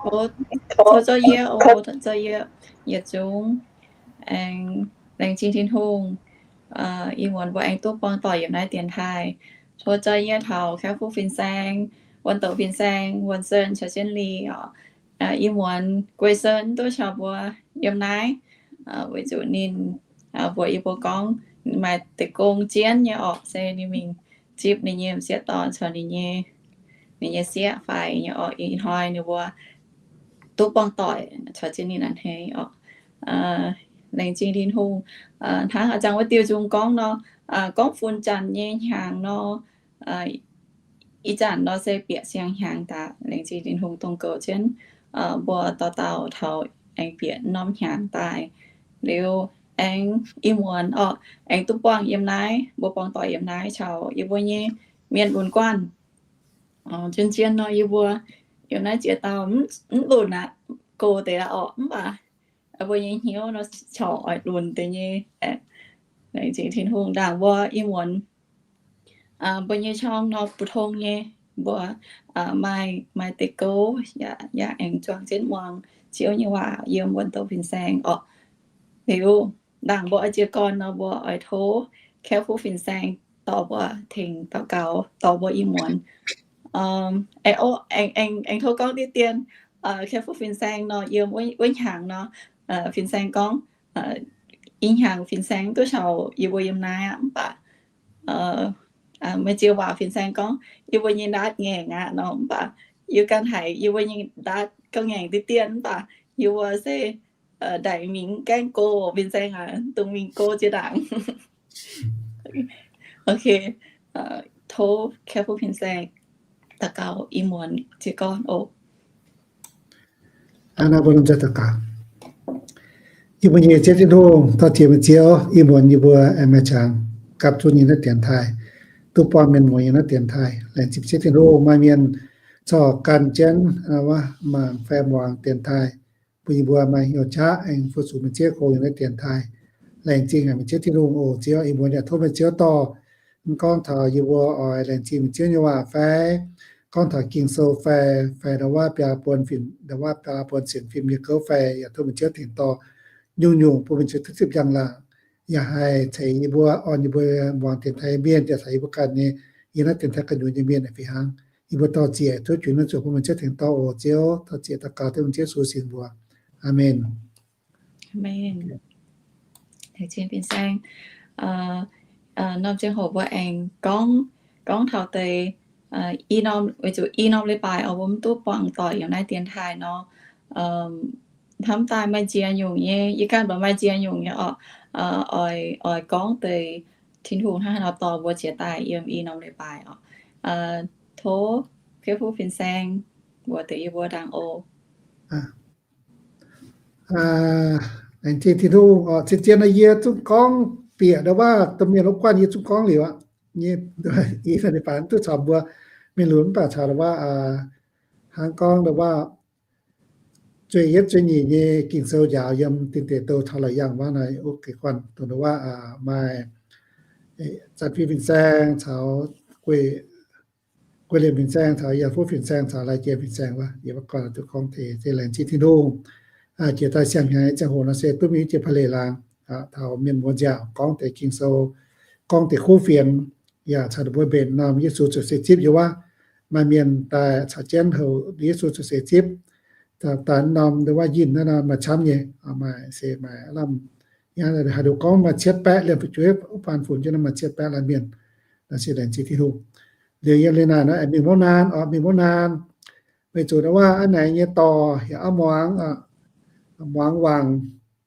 Tov, tov zorqv yie oc, zorqv yie yietc zungv aengx laengz zingh Tin-Hungh. Ih muonz mbuo aengx duqv buangh doic yiem naaiv dienx taaih. Tov zorqv yie taux California fin-saeng, Wuonh Doqc fin-saeng, Wuonh Sen caux Jienv Li oc. Ih muonz Guei Sen duqv caux mbuo yiem naaiv, weic zuqc ninh mbuox yie mbuo gorngv maaih deix gong jienv nyei orqc, se ninh mingh zipv ninh nyei m'sieqv dorn caux ninh nyei, ninh nyei sieqv faix nyei orqc. Ih hnoi ninh mbuo duqv buangh doic caux jienv ninh naaiv hneiv orqc. Laengz zingh Tin-Hungh. Hnangv a'jangc wuov diuh nzung gorngv nor, gorngv fun zanc nyei hnyangx nor, ih zanc nor se bieqc siang-hnyangx daaih. Laengz zingh Tin-Hungh dongh goux jienv mbuo dauh dauh taux aengx bieqc norm hnyangx daaih. Liuz aengx ih muonz orqc, aengx duqv buangh yiem naaiv, mbuo buangh doic yiem naaiv caux yie mbuo nyei mienh lunx guanh. Zien-zien nor yie mbuo yiem naaiv ziex dauh mv lunx aqv, gox deix aqv orqc, mv baac mbuo nyei hnyouv nor corc oix lunx deix nyei. Laengz zingh Tin-Hungh. Ndaangc mbuo ih muonz mbuo nyei ช่อง nor 普通 nyei, mbuo maaih, maaih deix gouv yaac, yaac aengx zuangx jienv muangx Ziouv nyei waac yiem Wuonh Doqc fin-saeng orqc. Liuz ndaangc mbuo oix jiez gorn nor, mbuo oix tov California fin-saeng dorh mbuo tengx daux gaux, dorh mbuo ih muonz. Aengx, aengx, aengx tov gorngv diqv dien, California fin-saeng nor yiem wuov hnyangx nor, fin-saeng gorngv, ih hnyangx fin-saeng duqv caux yie mbuo yiem naaiv aqv, mv baac maaih ziex waac fin-saeng gorngv yie mbuo nyei ndaatv ngaengc aqv nor, mv baac yie ganh haiz yie mbuo nyei ndaatv gauh ngaengc diqv dien, mv baac yie mbuo se ndaix mingh gaengh go, fin-saeng aac, dungx mingh go jiex ndaangc. Ok, tov California fin-saeng daux gaux ih muonz jiez gorn oc. Aa, mbuo lomh nzoih daux gaux. Yie mbuo nyei Ziouv Tin-Hungh, tov ziex meih Ziouv, ih muonz yie mbuo aengx maaih qangx gapv zunv nyei naaiv dienx taaih, duqv buangh mienh muoz nyei naaiv dienx taaih. Laengz zingh Ziouv Tin-Hungh, maaih mienh corc ganh jienv mangc fai muangx dienx taaih, bun yie mbuo maaih hnyouv qaqv aengx fu-sux meih Ziouv Tin-Hungh nyei naaiv dienx taaih. Laengz zingh haic meih Ziouv Tin-Hungh oc. Ziouv, ih muonz yaac tov meih Ziouv dorh, mv gorngv taux yie mbuo oix laengz zingh meih Ziouv nyei waac fai, gorngv taux Ging-Sou fai, fai ndau-waav biaa buon fim, ndau-waav biaa buon sienx fim nyei gouv fai, yaac tov meih Ziouv tengx dorh nyungc-nyungc bun meih Ziouv duqv zipv njang-laangc. Yaac haih ceix yie mbuo, orn yie mbuo muangx dienx taaih mienh, yaac caux yie mbuo ganh nyei yiem naaiv dienx taaih gu'nyuoz nyei mienh fih hnangv. Yie mbuo dor-ziec tov juix naaiv zuqc bun meih Ziouv tengx dorh oc. Ziouv, dor-ziec daux gaux dengv meih Ziouv Yesu sin mbuox. Aamen. Aamen. Laengz zingh fin-saeng. Norm ziangh hoc mbuo aengx gorngv, gorngv taux deix i norm, weic zuqc i norm leiz-baaix oix mbuo mv duqv buangh doic yiem naaiv dienx taaih nor, hnamv daaih maaih nziex nyungc nyei, yie ganh mbuox maaih nziex nyungc nyei orqc, oix, oix gorngv deix Tin-Hungh hnangv haaix nor dorh mbuo jiex daaih yiem i norm leiz-baaix orqc. Tov Fiev Fuqv fin-saeng mbuox deix yie mbuo ndaangc oc. Laengz zingh Tin-Hungh oc. Zien-zien nor yie zungv gorngv bieqc ndau-waav domh mienh lov guanh yie zungv gorngv liuz aqv. Yie, yie duqv caux mbuo mienh lunx mv baac caux ndau-waav, hnangv gorngv ndau-waav zueih yietv zueih nyeic nyei Ging-Sou njaaux yiem Dinh Deic Douh taux Laauc Yaangh wuov naaic, wuov geh guanh dongh ndau-waav maaih Zanh Fim fin-saeng caux Guei, Guei Liemh fin-saeng caux Yangh Fuqv fin-saeng caux Lai Jie fin-saeng wuov, yie mbuo gorngv duqv gorngv deix, se laengz zingh Tin-Hungh. Jiex daaih siang-hnyangx nyei ziangh hoc nor se duqv mingh jiex Pa'lec laangz taux mienh muoz nziaauc gorngv deix Ging-Sou, gorngv deix kuv fienx, yaac caux ninh mbuo mbenc norm Yesu ziouc se zipv yiem wuov. Maaih mienh daaih caux jienv houc Yesu ziouc se zipv. Daaih norm ndau-waav yinh naaiv nor maaih camv nyei, maaih se maaih lamh, yangh haaix nduqc gorngv maaih cietv baeqv liemh fu'jueiv, wuov baan funx jienv nor maaih cietv baeqv laanh mienh. Naaiv se laengz zingh Tin-Hungh. Liuz yiem liuz naaic nor aengx mingh mouv naan oc, mingh mouv naan. Weic zuqc ndau-waav aav naaic nyei dorh yaac aav muangx, muangx wangc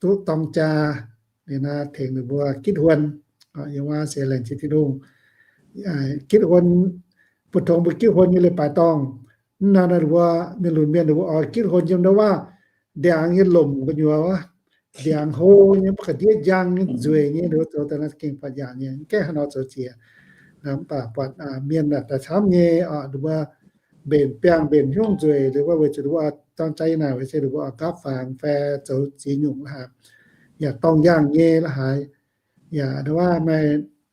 duqv dorng jaa, liuz naaiv tengx ninh mbuo gitv huon. Yiem wuov se laengz zingh Tin-Hungh. Gitv huon, mbu'ndongx mbuo gitv huon nyei leiz-baaix dorngh. Mv nor ninh mbuo mienh lunx mienh ninh mbuo oix gitv huon yiem ndau-waav ndiangx nyei lomc gu'nyuoz wuov, ndiangx hlo nyei, mv baac ga'ndiev njang nyei, nzueic nyei, ninh mbuo zoux daaih naaiv gengh buatc yaangh nyei, mv gaengh haaix nor zoux jiex. Mv baac buatc mienh daaih camv nyei, ninh mbuo mbenc biangh mbenc hnyouv nzueic, liuz wuov weic zuqc ninh mbuo dorng jaa yiem naaic weic se ninh mbuo oix nqaapv fangx fai zoux ziex nyungc la'haaix, yaac dorngh yaangh nyei la'haaix, yaac ndau-waav maaih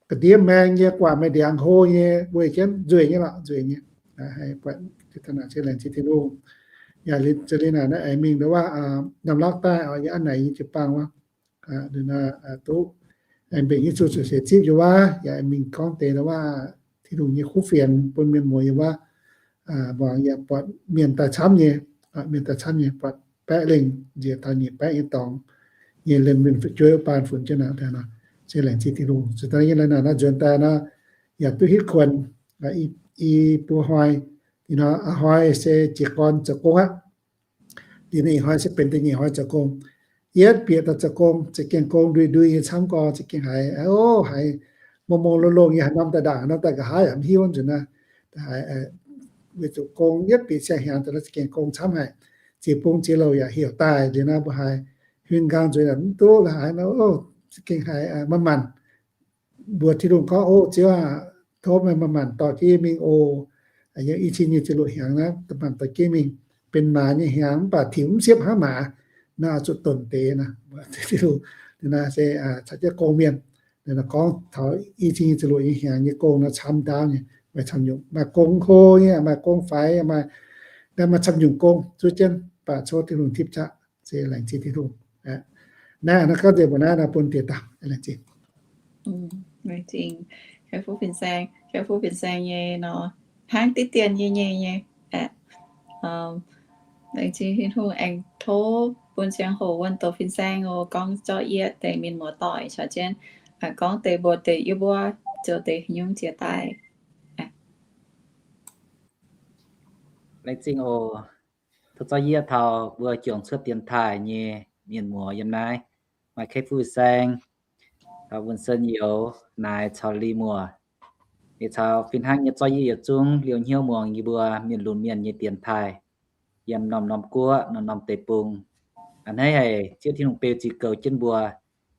ga'ndiev maeng nyei, guaax maaih ndiangx hlo nyei, weic jienv nzueic nyei lorqc, nzueic nyei. Haih buatc laengz zingh Tin-Hungh. Yaac liuz, liuz naaic naaiv aengx mingh ndau wuov norm-laauv daaih oc, yie an naaic yie jiu-baang wuov, duqv aengx mbenc Yesu cuotv seix zipv yiem wuov, yaac aengx mingh gorngv deix ndau wuov Tin-Hungh nyei kuv fienx bun mienh muoz yiem wuov. Muangx yaac buatc mienh daaih camv nyei, mienh daaih camv nyei, buatc baeqv lengh nziex taux nyic baeqv nyei dorngx nyei liemh mienh fu'jueiv wuov baan funx jienv naaic. Se laengz zingh Tin-Hungh. Zuqc daaih yie naaic naaiv nzuonx daaih nor, yaac duqv hitv kuonx i buo hnoi. Ih hnoi, a'hnoi se jiez gorn zoux gong aqv. Liuz naaiv ih hnoi se benx da'nyeic hnoi zoux gong. Yietv bieqc daaih zoux gong, za'gengh gong ndui ndui nyei camv gorx, za'gengh haiz, o, haiz mong mong longx longx nyei, haaix norm daaih ndaangc, haaix norm daaih nqa'haav yaac mv hiuv nzunc naaiv. Haiz weic zuqc gong yietv bieqc siang-hnyangx daaih nor za'gengh gong camv haic. Ziex bung ziex louc yaac heuc daaih liuz naaiv mbuo haiz huin nqaang nzueic yaac mv duqv la'haiz nor, za'gengh haiz maaih maanc mbuox Tin-Hungh gorngv, O Ziouv aah, tov meih maaih maanc dorh jienv yie mingh oc. Yiem i cin nyic ziepc luoqc hnyangx naaiv maaih maanc dorh jienv mingh. Benx maaz nyei hnyangx mv baac tiux mv siepv hnangv maaz. Naaiv zuqc donc deix naaiv, se caux jienv gong mienh. Gorngv taux i cin nyic ziepc luoqc nyei hnyangx nyei gong naaiv camv ndaauv nyei, maaih camv nyungc, maaih gong hlo nyei, maaih gong faix, maaih, maaih camv nyungc gong zuov jienv, baac tov Tin-Hungh tipv qaqv. Se laengz zingh Tin-Hungh. Naaiv, naaiv gorngv nzengc mbuo naaiv nor bun deix dangh. Laengz zingh. Laengz zingh Fin Saeng, Fin Saeng nyei nor, hnangv diqv dien nyei nyei nyei. Laengz zingh Tin-Hungh aengx tov bun ziangh hoc wuonh doqc Fin Saeng oc, gorngv zorqv yie deix mienh muoz-doic caux jienv gorngv deix mbuox deix yie mbuo zoux deix haaix nyungc jiex daaih. Laengz zingh oc. Tov zorqv yie taux mbuo juangc cuotv dienx taaih nyei mienh muoz yiem naaiv, maaih Kei Fu Saeng, taux Wun Sen Youz, Naaic caux Li Muoz, ninh caux fih hnangv nyei zorqv yie yietc zungv liouh hnyouv muangx yie mbuo mienh lunx mienh nyei dienx taaih yiem norm-norm guoqv, norm-norm deic-bung. A'hneiv haic, Ziouv Tin-Hungh beu ziux goux jienv mbuo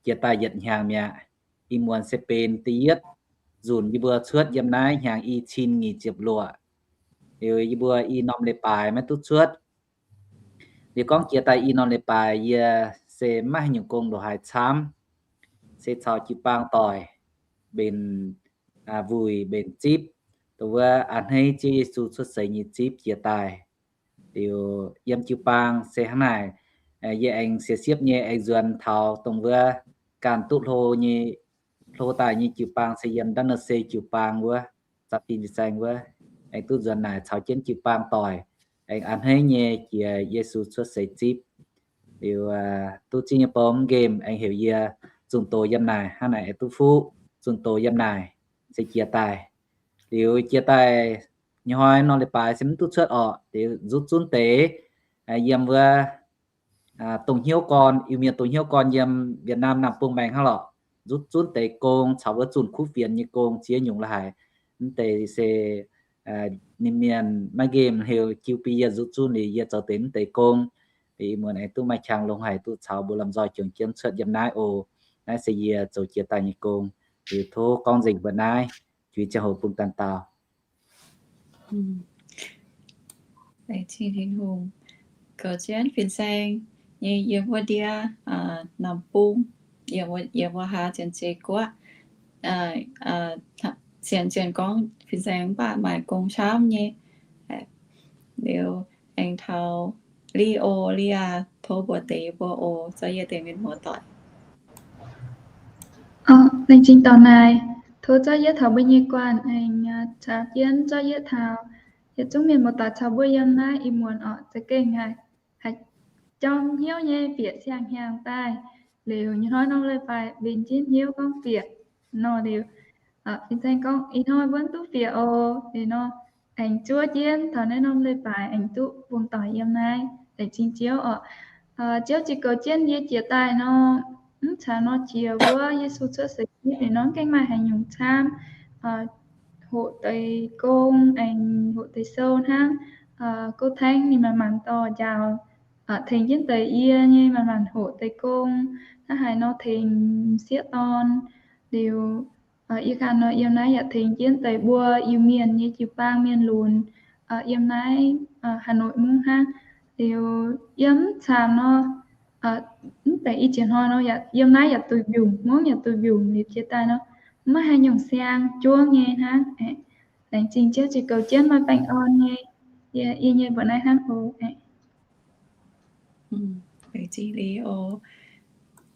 jiex daaih yietc hnyangx mi'aqv. Ih muonz se benx da'yietv nzunc yie mbuo cuotv yiem naaiv hnyangx i cin nyic ziepc luoqc. Liuz yie mbuo i norm leiz-baaix maiv duqv cuotv. Liuz gorngv jiex daaih i norm leiz-baaix yie se maiv haaix nyungc gong ndongc haaix camv, se caux jiu-baang doic mbenc wuic mbenc zipv, dongh wuov a'hneiv Ziouv Yesu cuotv seix nyei zipv jiex daaih. Liuz yiem jiu-baang se hnangv naaic, yie aengx siepv-siepv nyei aengx nzuonx taux dongh wuov ganh duqv hlo nyei, hlo daaih nyei jiu-baang se yiem Tennessee jiu-baang wuov, za'fin Fin Saeng wuov, aengx duqv nzuonx naaic caux jienv jiu-baang doic, aengx a'hneiv nyei jiex Yesu cuotv seix zipv. Liuz duqv zipv nyei bou mv nqemh aengx heuc yie zunh doz yiem naaic, hnangv naaic aengx duqv fuqv zunh doz yiem naaic se jiex daaih. Liuz jiex daaih nyei hnoi norm leiz-baaix se mv duqv cuotv orqc, liuz nzuqc zunv deix yiem wuov dongh hnyouv gorn, Iu-Mienh dongh hnyouv gorn yiem Việt Nam Nam Bung Maengx hnangv lorqc. Nzuqc zunv deix gong caux wuov zunh kuv fienx nyei gong ziex nyungc la'haic. Mv deix se ninh mienh maiv nqemh heuc jiu bun yie nzuqc zunv liuz yie zoux deix mv deix gong. Ih muonz aengx duqv maaih qangx longx haic duqv caux mbuo lomh nzoih juangc jienv cuotv yiem naaiv oc. Naaiv se yie zoux jiex daaih nyei gong. Liuz tov gorngv nzengc mbuo naaiv, juix ziangh hoc bun ganh dauh. Laengz zingh Tin-Hungh goux jienv Fin Saeng nyei yiem wuov ndiev Nam Bung, yiem wuov haa Janx-Zei Guoqv. Sienx, sienx gorngv Fin Saeng mv baac maaih gong camv nyei. Liuz aengx taux Li oc, Li aac, tov mbuox deix yie mbuo oc, zorqv yie deix mienh muoz-doic. Laengz zingh dorh naaic, tov zorqv yie taux mbuo nyei guanh aengx caux jienv zorqv yie taux yietc zungv mienh muoz-doic caux mbuo yiem naaiv ih muonz orqc, za'gengh haiz, haiz jorm hnyouv nyei bieqc siang-hnyangx daaih. Liuz nyei hnoi norm leiz-baaix mbenc jienv hnyouv gorngv bieqc nor liuz, Fin Saeng gorngv ih hnoi mbuo mv duqv bieqc oc. Liuz nor aengx zuov jienv taux naaiv norm leiz-baaix aengx duqv bungx doic yiem naaiv, laengz zingh Ziouv orqc. Ziouv ziux goux jienv yie jiex daaih nor, mv caux nor jiex wuov Yesu cuotv seix zipv liuz nor mv gaengh maaih haaix nyungc camv. Hoqc deix gong aengx hoqc deix sou hnangv. Gouv Taengv ninh maaih maanc dorh njaaux, tengx jienv deix yie nyei maaih maanc hoqc deix gong, hnangv haaix nor tengx m'sieqv dorn. Liuz yie ganh nor yiem naaiv yaac tengx jienv deix mbuo Iu-Mienh nyei jiu-baang mienh lunx yiem naaiv Hà Nội mungv hnangv. Liuz yiem mv camv nor, mv deix ih jiex hnoi nor yiem naaiv yaac duqv mbiungc, mungv yaac duqv mbiungc liuz jiex daaih nor, maiv haaix nyungc siang, juov nyei hnangv. Laengz zingh Ziouv ziux goux jienv maaih baengh orn nyei, yie nyei mbuoqc naaiv hnangv oc. Laengz zingh Li oc.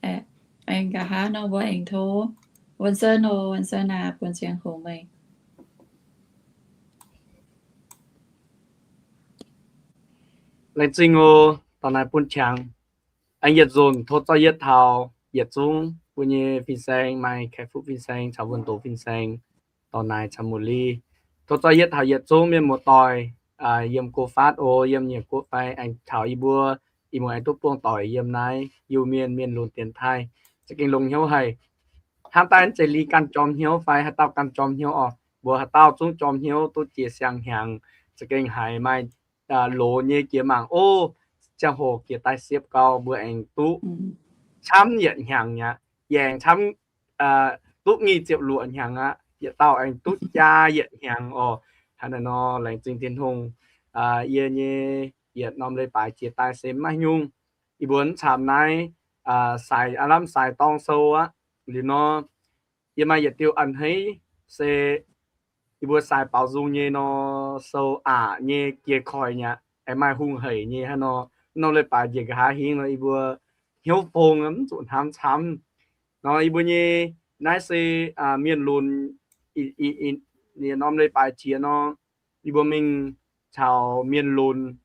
Aengx nqa'haav nor mbuo aengx tov Wuonh Sen oc. Wuonh Sen aac, bun ziangh hoc meih. Laengz zingh oc, dorh naaiv bun qangx. Aengx yietc nzunc tov zorqv yietv taux yietc zungv mbuo nyei fin-saeng, maaih Kaeqv-Fuqv fin-saeng caux Wuonh Doz fin-saeng, dorh naaiv caux Muoz-Li. Tov zorqv yietv taux yietc zungv mienh muoz-doic yiem go faatv oc, yiem nyiec guoqv fai aengx taux yie mbuo, ih muonz aengx duqv buangh doic yiem naaiv Iu-Mienh mienh lunx dienx taaih. Za'gengh longx hnyouv haic. Hnangv daaih mv zeiz Li ganh jorm hnyouv fai haaix dauh ganh jorm hnyouv oc. Mbuo haaix dauh zungv jorm hnyouv duqv jiex siang-hnyangx. Za'gengh haiz maaih loz nyei jiex mangc, ov, ziangh hoc jiex daaih siepv gau, mbuo aengx duqv camv yietc hnyangx aqv. Yie aengx camv duqv nyic ziepc luoqc hnyangx aqv. Yietc dauh aengx duqv jaa yietc hnyangx oc. Hnangv naaiv nor, laengz zingh Tin-Hungh. Yie nyei yietc norm leiz-baaix jiex daaih se maiv nyungc. Yie mbuo camv naaiv, sai aav lamh sai dorng sou aqv. Liuz nor, yie maaih yietc diuh a'hneiv se yie mbuo sai baaux nzung nyei nor, sou aqc nyei jiex koiv nyei aqv. Aengx maaih hungh haic nyei hnangv nor, norm leiz-baaix njiec nqa'haav hingv nor, yie mbuo hnyouv fong mv zuqc hnamv camv. Nor yie mbuo nyei naaiv se mienh lunx, norm leiz-baaix jiex nor, yie mbuo mingh caux mienh lunx,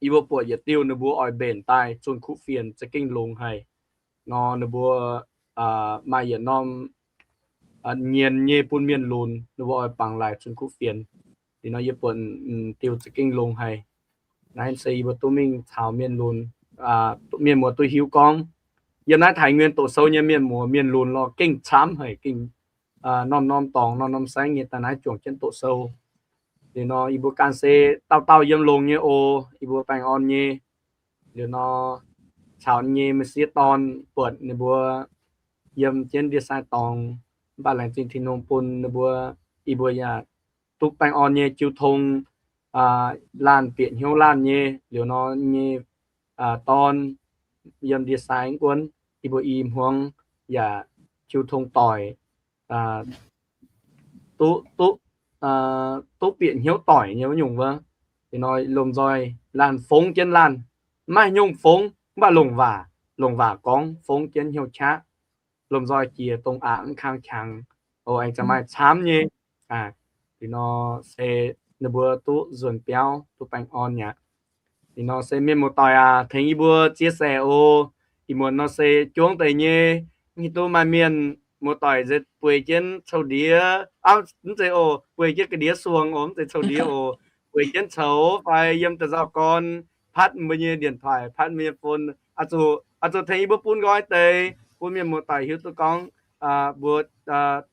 yie mbuo buatc yietc diuh ninh mbuo oix mbenc daaih zunh kuv fienx za'gengh longx haic. Nor ninh mbuo maaih yietc norm nyienz nyei bun mienh lunx, ninh mbuo oix bangc laaix zunh kuv fienx. Liuz nor yie buatc diuh za'gengh longx haic. Naaiv se yie mbuo duqv mingh caux mienh lunx, mienh muoz duqv hiuv gorngv, yiem naaiv Taiv Nguyen doqc sou nyei mienh muoz mienh lunx lorh gengh camv haic, gengh norm-norm dorngx norm-norm saengv nyei daaih naaiv juangc jienv doqc sou. Liuz nor yie mbuo ganh se dauh dauh yiem longx nyei oc, yie mbuo baengh orn nyei. Liuz nor caux nyei m'sieqv dorn buatc ninh mbuo yiem jienv ndie-sai dorngx, mv baac laengz zingh Tin-Hungh bun ninh mbuo, yie mbuo yaac duqv baengh orn nyei jiu tong laanh bieqc hnyouv laanh nyei. Liuz nor nyei dorn yiem ndie-sai wuonv, yie mbuo i hmuangv yaac jiu tong doic, duqv, duqv bieqc hnyouv doic nyei wuov nyungc wuov. Liuz nor lomh nzoih laanh fongv jienv laanh, maiv nyungc fongv mv baac longc waac, longc waac gorngv fongv jienv hnyouv qaqv. Lomh nzoih jiex dongh aqc mv kang qangx, oc, aengx za'gengh maaih camv nyei. Liuz nor se ninh mbuo duqv nzuonx biauv duqv baengh orn aqv. Liuz nor se mienh muoz-doic aac, tengx yie mbuo chia sẻ oc. Ih muonz nor se juangv deix nyei, mv hiuv duqv maaih mienh muoz-doic nzengc bueix jienv coux ndiev, mv zeiz oc, bueix jienv ga'ndiev suangx oc, mv zeiz coux ndiev oc, bueix jienv coux fai yiem da'nzauh gorn patv mbuo nyei điện thoại, patv mbuo nyei phone. Oix zuqc tengx yie mbuo bun nqoi deix, bun mienh muoz-doic hiuv duqv gorngv mbuo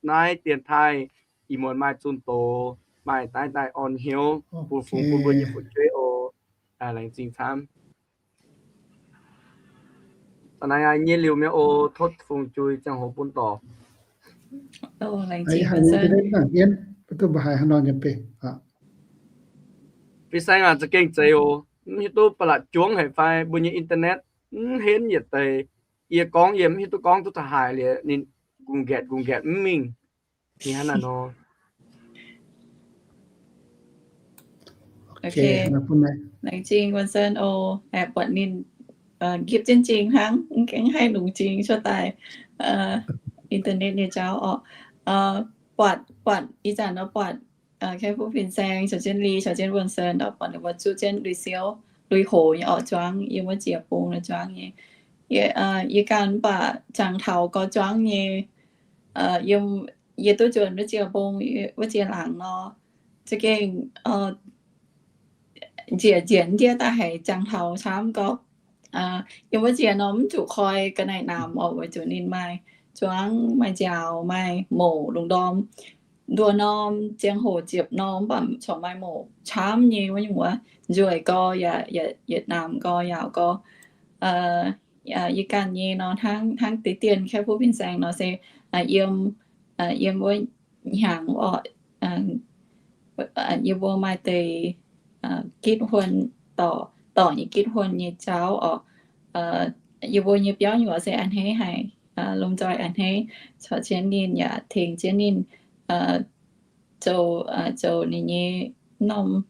naaiv dienx taaih ih muonz maaih zunh doz, maaih daaih daaih orn hnyouv, bun fungx bun mbuo nyei fu'jueiv oc. Laengz zingh camv. Da'naaiv nyei liuz mi'aqv oc, tov fungx jui ziangh hoc bun dorc. Fin-saeng aac, za'gengh zeiz oc. Mv hiuv duqv ba'laqc juangv haic fai mbuo nyei internet mv henv yietc deix. Yie gorngv yie mv hiuv duqv gorngv duqv taux haaix liuz ninh gungx nqaetc gungx nqaetc mv mingh. Hnangv naaiv nor. Laengz zingh Wuonh Sen oc. Buatc ninh gipv jienv jing hnangv, mv gaengh haih longx jing cuotv daaih internet nyei jauv oc. Buatc, buatc ih zanc nor buatc Kaeqv-Fuqv Fin-Saeng caux jienv Li caux jienv Wuonh Sen oc, buatc ninh mbuo zuqv jienv lui-siouv lui-hoc nyei oc, zuangv yiem wuov jiex bung nor zuangv nyei. Yie ganh mv baac jangx taux gorx zuangv nyei, yiem yie duqv nzuonx wuov jiex bung, wuov jiex laangz nor, za'gengh njiec njiec ndiev daaih haiz jangx taux camv gorx. Yiem wuov jiex nor mv zuqc koi ga'naaiv naamh oc, weic zuqc ninh maaih zuangv maaih njaaux maaih mouc lungh ndorm. Nduoh norm ziangh hoc ziepc norm mv baac corc maaih mouc camv nyei wuov nyungc wuov, nzueic gorx yaac yietc naamh gorx yaauc gorx. Yie ganh nyei nor hnangv deix dien Kaeqv-Fuqv Fin-Saeng nor se yiem, yiem wuov hnyangx oc, yie mbuo maaih deix gitv huon, dorc nyei gitv huon nyei jauv oc. Yie mbuo nyei biauv nyuoz se a'hneiv haic, lomh nzoih a'hneiv corc jienv ninh yaac tengx jienv ninh zoux, zoux ninh nyei norm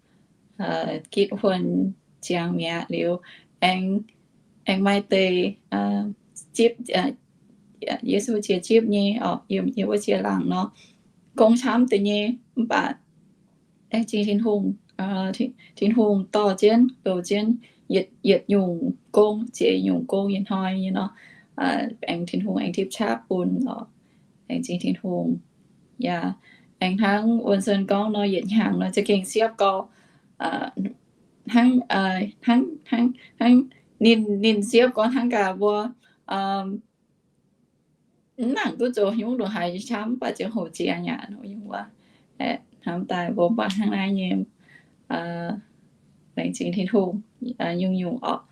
gitv huon ziangx mi'aqv liuz, aengx aengx maaih deix zipv, Yesu qiex zipv nyei oc, yiem wuov ziex laangc nor, gong camv deix nyei, mv baac aengx zingh Tin-Hungh, Tin-Hungh dorh jienv, goux jienv yietc nyungc gong, ziex nyungc gong yietc hnoi nyei nor, aengx Tin-Hungh aengx tipv qaqv bun oc, aengx zingh Tin-Hungh. Yaac aengx hnangv Wuonh Sen gorngv nor, yietc hnyangx nor za'gengh siepv gau, hnangv, hnangv, hnangv, hnangv ninh, ninh siepv gau hnangv gaax mbuo mv nangc duqv zoux haaix nyungc ndongc haaix nyei camv, mv baac ziangh hoc ziex aqv, hnamv daaih mbuo mv baac hnangv naaiv nyei, laengz zingh Tin-Hungh nyungc-nyungc oc.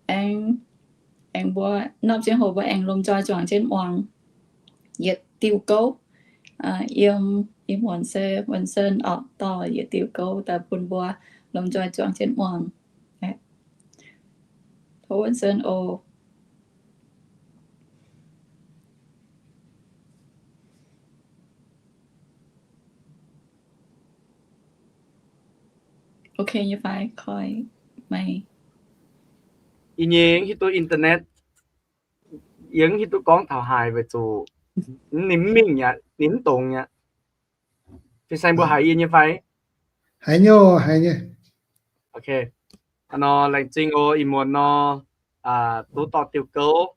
Aengx, aengx mbuo nor ziangh hoc mbuo aengx lomh nzoih juangc jienv muangx yietc diuh gouv, yiem, yiem Wuonh Se, Wuonh Sen oc, dorh yietc diuh gouv daaih bun mbuo lomh nzoih juangc jienv muangx. Tov Wuonh Sen oc. Ok nyei fai? Koi meih. Yie nyei hiuv duqv internet, yie hiuv duqv gorngv taux haaix weic zuqc ninh mv mingh aqv, ninh mv dongz aqv. Fin-saeng mbuo haiz yie nyei fai? Haiz nyei, haiz nyei. Ok. Nor laengz zingh oc, ih muonz nor duqv dorh diuh gouv,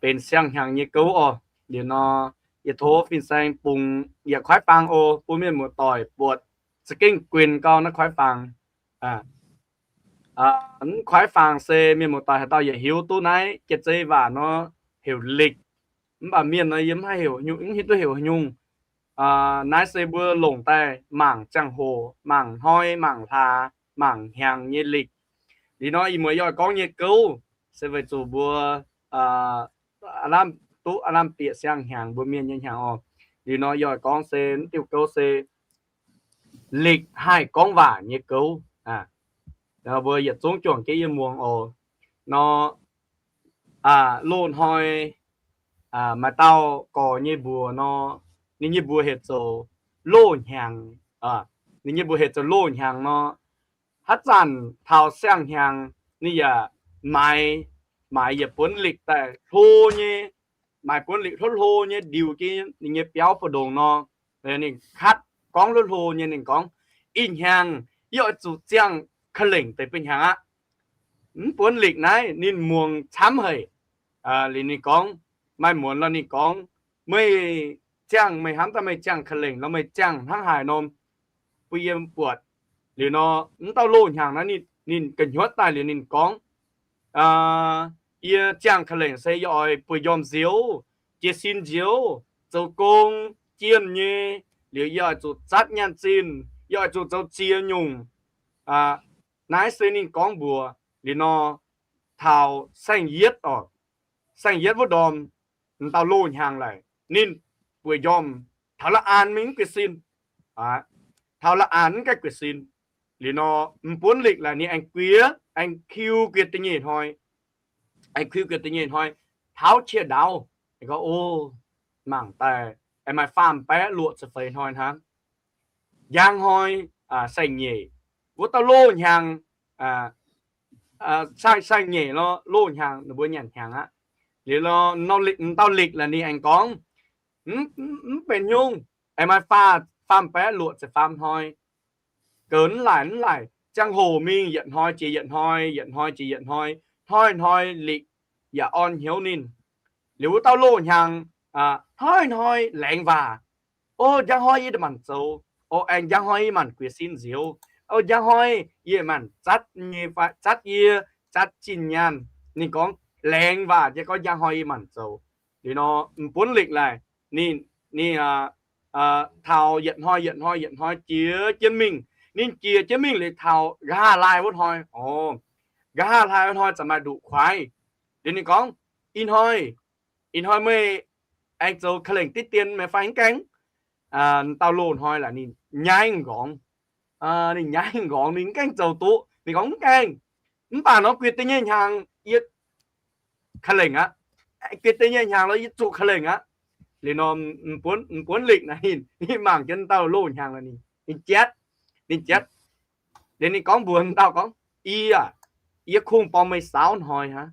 benx siang-hnyangx nyei gouv oc. Liuz nor, yie tov fin-saeng bungx yietc kuaaiv faang oc, bun mienh muoz-doic buatc za'gengh guenx gau naaiv kuaaiv faang. Naaiv kuaaiv faang se mienh muoz-doic haaix dauh yietc hiuv duqv naaiv jiex zei waac nor, heuc lịch. Mv baac mienh nor yie mv haih heuc, mv hiuv duqv heuc haaix nyungc. Naaiv se mbuo longc daaih mangc ziangh hoc, mangc hnoi, mangc hlaax, mangc hnyangx nyei lịch. Liuz nor ih muonz yie oix gorngv nyei gouv se weic zuqc mbuo aav lamh duqv, aav lamh bieqc siang-hnyangx, mbuo mienh nyei hnyangx oc. Liuz nor yie oix gorngv se mv diuh gouv se lịch haih gorngv waac nyei gouv. Mbuo yietc zungv juangc jienv yiem muangx oc. Nor, loz-hnoi maaih dauh gorx nyei mbuox nor, ninh nyei mbuox heuc zoux Loz-Hnyangx. Ninh nyei mbuox heuc zoux Loz-Hnyangx nor, haaix zanc taux siang-hnyangx ninh yaac maaiz, maaiz yietc buonv lịch daaih hlo nyei, maaiz buonv lịch hlo hlo nyei ndiux jienv ninh nyei biauv mbu'ndongx nor, ninh katv gorngv hlo hlo nyei, ninh gorngv, Ih hnyangx yie oix zuqc ziangh ka'lengc deix bun hnyangx aqv. Mv buonv lịch naaiv ninh muangx camv haic. Liuz ninh gorngv, maaih muonz nor ninh gorngv, Meih ziangh, meih hnamv daaih meih ziangh ka'lengc nor meih ziangh hnangv haaix norm bun yie buatc. Liuz nor, mv dauh loz-hnyangx naaiv ninh gu'nyuoz daaih liuz ninh gorngv, Yie ziangh ka'lengc se yie oix bueix njormh nzioux, jiez sin nzioux, zoux gong jienh nyei. Liuz yie oix zuqc zatv nyaanh zinh, yie oix zuqc zoux ziex nyungc. Naaiv se ninh gorngv mbuox liuz nor, taux saeng-yietv oc, saeng-yietv wuov ndorm, m'dauh loz-hnyangx laic ninh bueix njormh, taux la'anx mingh mv guiex sin. Taux la'anx mv gaengh guiex sin. Liuz nor, m'buonv lịch laic ninh aengx guiex, aengx kiu guiex da'nyeic hnoi, aengx kiu guiex da'nyeic hnoi, taux qiex ndaauv, gorngv, O, mangc daaih aengx maaih faam baeqv luoqc ziepc feix hnoi hnangv. Njang hnoi, saeng-nyeic, wuov dauh loz-hnyangx, saeng-nyeic nor, loz-hnyangx ninh mbuo nyanc hnyangx aqv. Liuz nor, m'dauh lịch laaix ninh aengx gorngv, Mv benx nyungc, aengx maaih faam baeqv luoqc ziepc faam hnoi. Goux mv laaic, mv laaic, ziangh hoc mingh yietc hnoi jiex yietc hnoi, yietc hnoi jiex yietc hnoi, hnoi-hnoi lịch yaac orn hnyouv ninh. Liuz wuov dauh loz-hnyangx hnoi-hnoi laengz waac, O, njang hnoi yie maanc zoux. O, aengx njang hnoi yie maanc guiex sin nzioux. O, njang hnoi yie maanc zatv nyei, zatv yie, zatv zinh nyaanh. Ninh gorngv laengz waac jiex gorngv njang hnoi yie maanc zoux. Liuz nor, m'buonv lịch laic, ninh, ninh taux yietc hnoi yietc hnoi yietc hnoi jiex jienv mingh. Ninh jiex jienv mingh liuz taux nqa'haav laai wuov hnoi, o, nqa'haav laai wuov hnoi za'gengh maaih nduqc kuaaiv. Liuz ninh gorngv, Ih hnoi, ih hnoi meih aengx zoux ka'lengc diqv dien meih fai mv gaengh? Dauh loz-hnoi laaix ninh nyaiv nqorngv. Ninh nyaiv nqorngv, ninh mv gaengh zoux duqv. Ninh gorngv, Mv gaengh. Mv baac nor guiex da'nyeic hnyangx yie ka'lengc aqv. Guiex da'nyeic hnyangx nor yie zuqc ka'lengc aqv. Liuz nor, m'buonv lịch naaiv ninh mangc jienv dauh loz-hnyangx laaix ninh, ninh jatv, ninh jatv. Liuz ninh gorngv mbuox dauh gorngv, Yie aah, Yie kungx borng meih saauv hnoi hnangv,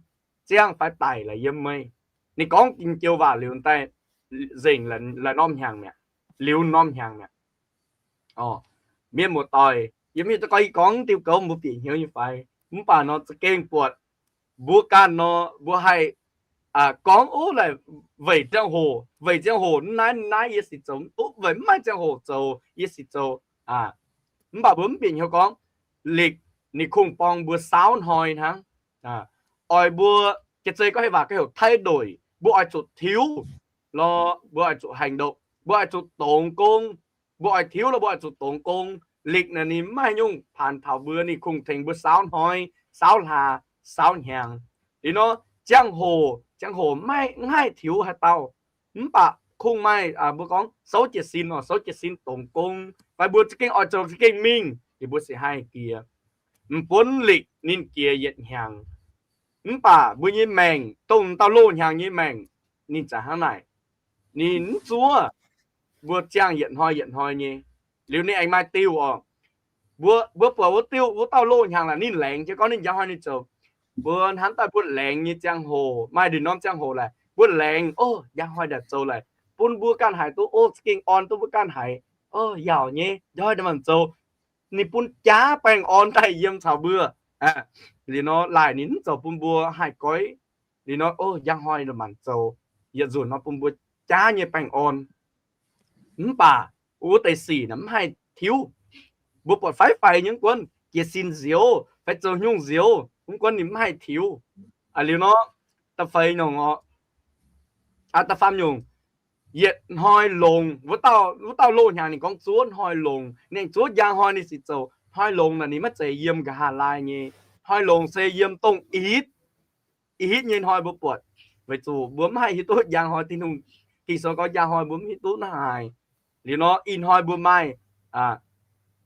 ziangh fai daic laaix yiem meih. Ninh gorngv dingc joux waac liuz daaih nzengc laaix norm hnyangx mi'aqv, liuz norm hnyangx mi'aqv. Mienh muoz-doic, yie mv hiuv duqv gorngv, yie gorngv diuh gouv mbuo bieqc hnyouv nyei fai, mv baac nor za'gengh buatc mbuo ganh nor mbuo haih gorngv, Ov, laaix weic ziangh hoc, weic ziangh hoc naaiv naaiv yie sic zoux mv duqv, weic mv maaih ziangh hoc zoux yie sic zoux. Mv baac mbuo mv bieqc hnyouv gorngv, Likh ninh kungx borng mbuo saauv hnoi hnangv. Oix mbuo, jiex zei gorngv hei waac ga'heuc ไถ่โดย, mbuo oix zuqc tiuv lorz mbuo oix zuqc ไถ่โดย, mbuo oix zuqc dongz gong. Mbuo oix tiuv lorz mbuo oix zuqc dongz gong. Likh naaic ninh mv maaih nyungc paanx taux mbuo, ninh kungx tengx mbuo saauv hnoi, saauv hlaax, saauv hnyangx. Liuz nor, ziangh hoc, ziangh hoc maiv haih tiuv haaix dauh. Mv baac kungx maaih, mbuo gorngv souv jiez sin oc, souv jiez sin dongz gong, fai mbuo za'gengh oix zoux za'gengh mingh, liuz mbuo sic haih jiex. Mv buonv Likh ninh jiex yietc hnyangx. Mv baac mbuo nyei maengc, dongh dauh loz hnyangx nyei maengc, ninh za'hnangv naaic. Ninh mv zuov mbuo ziangh yietc hnoi yietc hnoi nyei. Liuz ninh aengx maaih diuh oc. Mbuo, mbuo buatc wuov diuh, wuov dauh loz hnyangx laaix ninh laengz, jiex gorngv ninh njang hnoi ninh zoux. Mbuo hnamv daaih mbuo laengz nyei ziangh hoc, maaih ndin norm ziangh hoc laaix mbuo laengz, Ov, njang hnoi ndac zoux laaix bun mbuo ganh haiz duqv, ov, za'gengh orn duqv mbuo ganh haiz, ov, yaauc nyei, njang hnoi ndac manc zoux. Ninh bun jaav baengh orn daaih yiem caux mbuo. Liuz nor laaic ninh mv zoux bun mbuo haih goiv. Liuz nor, ov, njang hnoi ndac manc zoux, yietc nzunc nor bun mbuo jaav nyei baengh orn. Mv baac wuov deix sic naaic mv haih tiuv. Mbuo buatc faix-faix nyei mv guonv, jiez sin nzioux fai zoux nyungc nzioux mv guonv ninh mv haih tiuv. Liuz nor, da'feix nongc oc, da'faam nyungc, yietc hnoi longx, wuov dauh loz hnyangx ninh gorngv zuov hnoi longx, ninh zuov njang hnoi ninh sic zoux. Hnoi longx naaic ninh maiv zeiz yiem nqa'haav laai nyei. Hnoi longx se yiem dongh ih hitv, ih hitv nyei hnoi mbuo buatc, weic zuqc mbuo mv haih hiuv duqv njang hnoi. Tin-Hungh, Ging-Sou gorngv njang hnoi mbuo mv hiuv duqv naaiv haaix. Liuz nor ih hnoi mbuo maaih,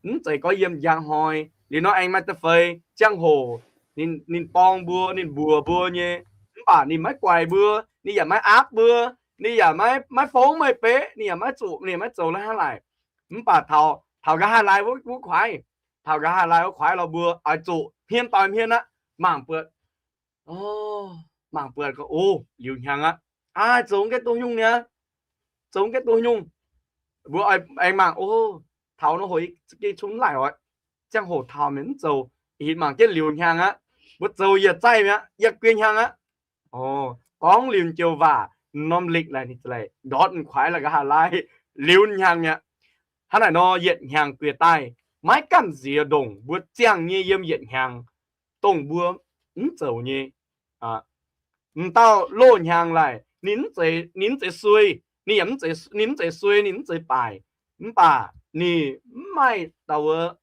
mv zeiz gorngv yiem njang hnoi. Liuz nor aengx maaih da'feix ziangh hoc, ninh borng mbuo, ninh mbuox mbuo nyei, mv baac ninh maiv guaix mbuo, ninh yaac maiv aapv mbuo, ninh yaac maiv fongv meih beqv, ninh yaac maiv zuqc, ninh yaac maiv zoux la'hnangv naaic. Mv baac taux nqa'haav laai wuov kuaaiv, taux nqa'haav laai wuov kuaaiv lorh mbuo oix zuqc hmien doix hmien aqv, mangc buatc, mangc buatc gorngv, Ov, liuz hnyangx aqv. Aa, zoux gaeqv duqv nyungc niaa, zoux gaeqv duqv nyungc. Mbuo aengx mangc, ov, taux nor hoc za'gengh cun mv laaic oc. Ziangh hoc taux mienh mv zoux, ih hitv mangc jienv liuz hnyangx aqv. Mbuo zoux yietc zaih mi'aqv, yietc guei hnyangx aqv. Gorngv liuz joux waac, norm Likh laaix ninh ndortv kuaaiv la'nqa'haav laai, liuz hnyangx mi'aqv. Hnangv naaic nor yietc hnyangx guiex daaih, maiv gamh nziex ndongc mbuo ziangh nyei yiem yietc hnyangx, dongh mbuo mv zoux nyei. M'dauh loz hnyangx laaix ninh mv zeiz suei, ninh yaac, ninh mv zeiz suei, ninh mv zeiz baaic, mv baac ninh mv maaih dauh wuov,